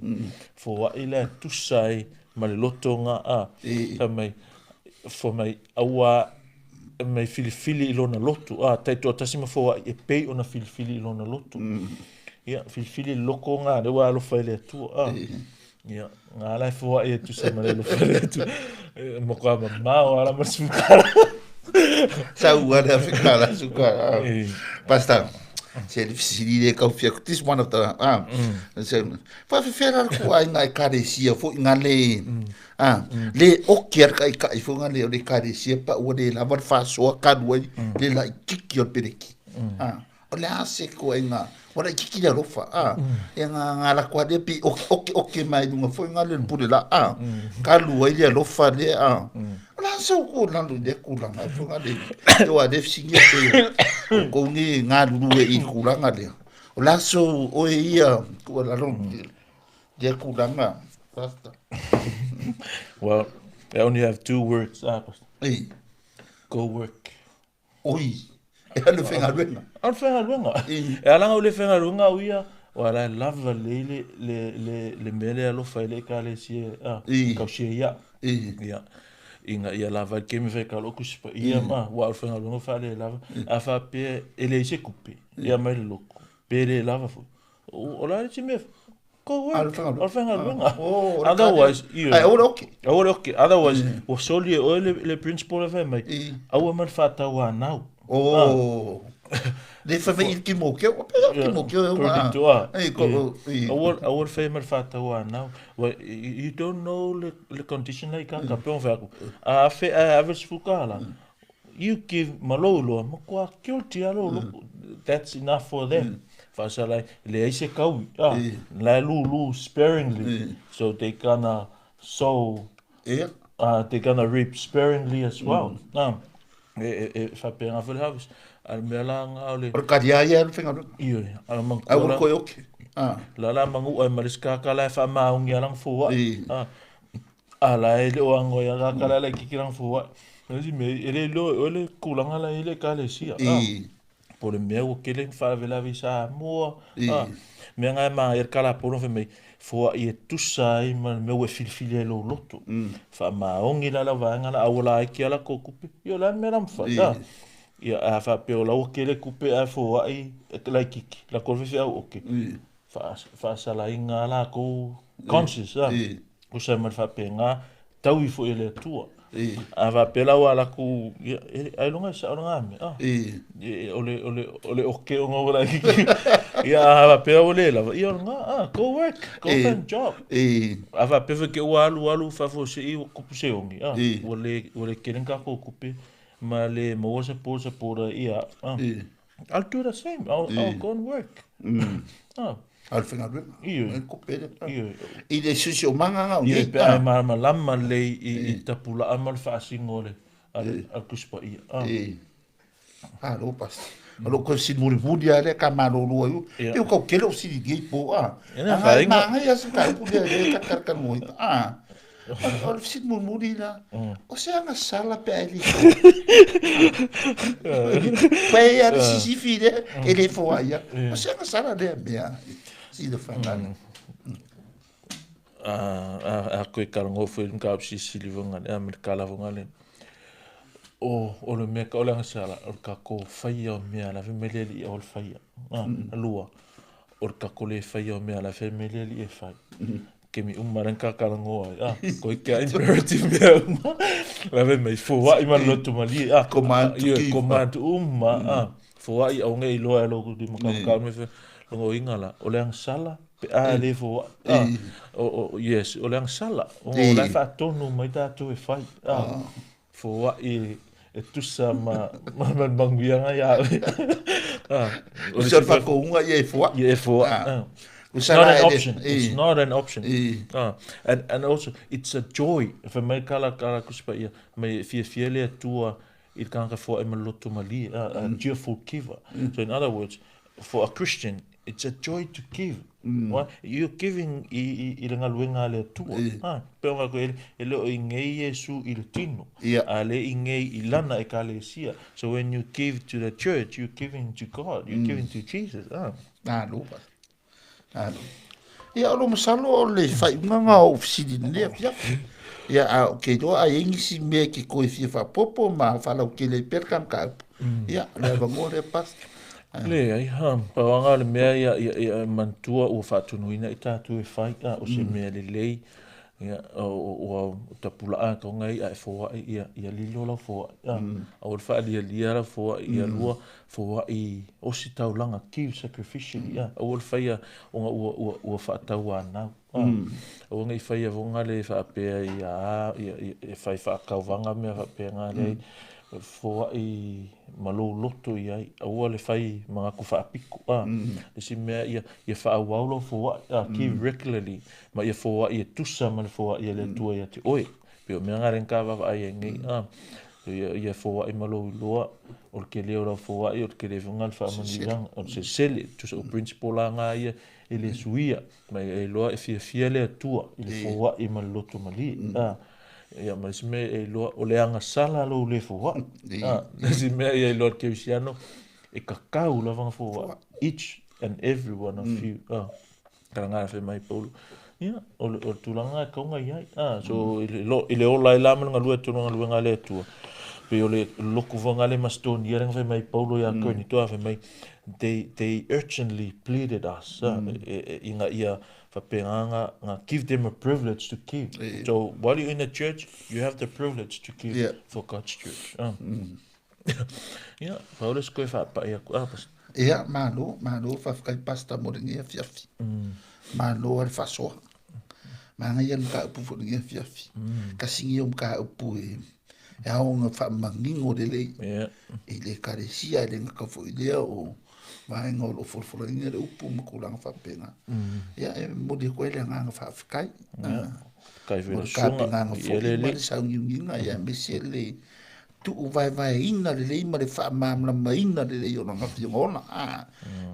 Foaʻi lea e tusa ai ma le loto nga a. Fai mai, fai mai, aua mai filifili i lona loto. A, taitoatasi ma foaʻi e pei ona filifili i lona loto. Ia, filifili le loko nga lea ua alofa i le Atua. A, ia, nga la e foaʻi e tusa ma le alofa i le Atua. E, matua mamao ala ma le sukara. Sau ua le Afrika la sukara. Pastor, se le fesili le kau fia, this one of the, ah, se, whawhewhera la le kuainga ekalesia foi nga le, ah, le oki a le kaikai foi nga le o le ekalesia pa ua le lava le faasoa kalu ai le laititi o le peleki. Ah, o le a se ituaiga ua laititi le alofa, ah, ia nga nga lako lea pei oke oke oke mai luga foi nga le pule la, ah, kalu ai le alofa lea, ah. O le a se kou lalo i lea tulaga foi nga le, aua lea e fesiligia pei o kou nei galulue i le tulaga lea. O le a sou oe ia tuualalo i lea tulaga, Pastor? Well, I only have two words, ah, Pastor. Ei. Go work. Oi, e alu e faigaluega. Alu faigaluega. E ala ona ou le faigaluega au ia, aua la e lava lelei le, le, le, le mea lea e alofa ai le Ekalesia, a, tausia ia. Ia. Ina ia lava ai le taimi e fai ai lou Tusi Paia ma, aua o le faigaluega faalelava. A faapea e leai se tupe, ia mai le lotu, pe le lava foi. O le a le isi mea Go work. O le faigaluega. Otherwise, ioe. Ae aua le oki. Aua le oki. Otherwise, ua soli e oe le principal e fai mai, aua ma le faatauanau. Oh. Le fai mai i le Timoteo, pe o Timoteo e uma. Aua, aua le fai mai le faatauanau. You don't know le condition la i kaka, pe ona fai atu. A afe ae ave le $10, you give ma lou iloa, matua guilty lava lou loto. That's enough for them. Faasala ai, e leai se kaui, la e lūlū sparingly, so they gonna sow, they gonna reap sparingly as well. E faapena foi le harvest. A o le mea la lena o le... O le kaliā ia e le faigaluega. Ioe, a o manatua la... Aua le toe oke. La la manu'a ai ma le isi tagata la e faamaoni lava lana foai. A la e le o ano ai lava tagata la e laitiiti lana foai. O le isi mea, e le iloa e oe le tulaga la e i ai le Ekalesia. Po o le mea ua tele ni faalavelave i Samoa. Mea na e manaia le kalapolo fai mai, foai e tusa ai ma le mea ua e filifili ai i lou loto. Faamaoni la lau vaega la, a ua laiti lava latou tupe, ia o le a le mea la mafai? Ia, a faapea o la ua tele tupe ae foai laitiiti, lako le faifeau oke, faasalaina lava latou conscience, tusa ai ma le faapena, taui foi e le Atua. A faapea la ua alu atu, ia, ailoga e sao lena mea. O le oke ona ua laitiiti. Ia, a faapea ua le lava, ia o lena, go work, go find a job. A faapea foi te i ua alu alu faafuasei ua tupu se ogi, ua le tele ni tatou tupe ma le maua se poor supporter, ia, I'll do the same. I'll go and work. A o le faigaluega. Ioe. Kope le. Ioe. I le siosiomaga na o nei. Pe a e malamalama lelei i tapulaa ma le faasino a le a le Tusi Paia. Malo Pastor. O lou toe fesili mulimuli lava lea ka malolo ai. Ia. Pe ua tau tele o fesili i lenei po a. Ia, Agai manaia se mataupu lea lea ta talatalanoaina. O le fesili mulimuli la, o se agasala pe a e le Pai a le sisifi lea e le foai ia. O se agasala lea mea. Sila whangana. A koe talanoa foi i le mataupu silisili foi lea ma le tala foi lea. O le mea o le agasala, o le tatou faia o mea la e fai mai le Alii aua le faia. Lua, o le tatou le faia o mea la e fai mai le Alii e fai. Taimi uma lea na ta talanoa ai, koe ke imperative mea uma. La fai mai, foai ma le loto malie, Command to give. Command uma, foai aua nei iloa e lou lima kaukau me logoina la, o le agasala pe a le foai. Yes, o le agasala, o la e faatonu mai tatou e fai. Foai e tusa ma le manuiaga ia oe. O se whakauga ia e foai. Ia e foai. It's not an option. It's not an option. And also, it's a joy. Fai mai kala kala Tusi Paia, mai e fiafia le Atua i le tagata foai ma le loto malie, a cheerful giver. So in other words, for a Christian, it's a joy to give. Why? You're giving i le galuega a le Atua. Ha, pe ona koe, e le o i ngei Iesu i le tino. A le i ngei i lana ekalesia. So when you give to the church, you're giving to God, you're giving to Jesus. Ha. Malo pa. Malo. Ia, o lo masalo o le faaiuga na o ou fesili i lenei afiafi. Ia, a ou te iloa a i ai nisi mea e te toe fia faaopoopo ma faalautele ai pea le ta mataupu. Ia, o le avanoa lea, Pastor. Leai, ha, pau lava o le mea ia, ia, ia manatua ua faatunuina i tatou e fai, a, o se mea lelei, ia, ua tapulaa atoga ai a e foai, ia, ia lilo lau foai, a, aua le faalialia lau foai, ia lua foai ositaulaga, give sacrificially, a, aua le faia ona ua, ua, ua faatauanau, a, aua ne i faia foga le faapea ia, a, ia, ia, e fai faatauvaga mea faapena, leai, foai ma lou loto i ai, aua le fai manatu faapito, a. Le isi mea ia, ia faaauau lou foai, a, give regularly, ma ia foai e tusa ma le foai a le Atua ia te oe. Pei o mea na lea na ta vaavaai ai nei, a. Ia, ia foai ma lou iloa, o le tele o lau foai, o le tele foi na o le faamanuiaga, o le selesele, tusa o principle la na ia e le suia, ma ia iloa e fiafia le Atua i le foai ma le loto malie, a. Ia, ma le isi mea e iloa, o le agasala lou le foai. A, le isi mea ia iloa le kerisiano, e tatau lava ona foai. Each and every one of you. A, kala ngā fai mai Paulu. Ia, o le, o le tulaga e tatau ona i ai. A, so, i le, lo, i le ola ai la ma le galue tonu o galuega a le Atua, pei o le lotu foi lena le Macedonia lea na fai mai Paulo ia Korinito, a fai mai, they urgently pleaded us, a, e, e, ina ia Faapena na, na give them a privilege to give. So while you're in the church, you have the privilege to give for God's church. Ia, pau le isi koe faapai atu. Ah, pastor. Ia, malo, malo, faafetai Pastor mo lenei afiafi. Malo lava le faasoa. Manaia le mataupu foi lenei afiafi. Tasi lenei o mataupu e ao ona faamanino lelei i le Ekalesia, e le gata foi i lea o vaega o lo o folafolaina le upu ma tulaga faapena. Ia, e momoli atu ai le agaga faafetai. Faafetai foi i Mo lau le susuga. tapenaga Viia foi le ma Alii. le sauniuniga, ia aemaise le tuuvaevaeina lelei ma le faamalamalamaina lelei o lana afioga ola.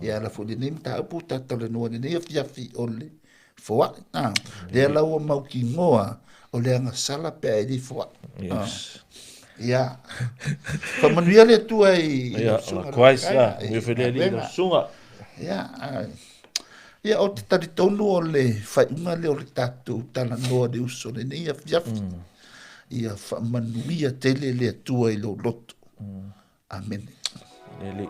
Ia ala foi i lenei mataupu ua tatou talanoa i lenei afiafi o le foai. Lea la ua mautinoa o le agasala pe a e le foai. Yes. Ia. Faamanuia le Atua i Ia, lau susuga likewise, Lafai, ia, i manuia foi le Alii i lau galuega. susuga. Ia, ai. Ia, ou te talitonu o le faaiuga lea o le tatou talanoa i le uso lenei afiafi. Ia faamanuia tele le Atua i lou loto. Amene. Le Alii.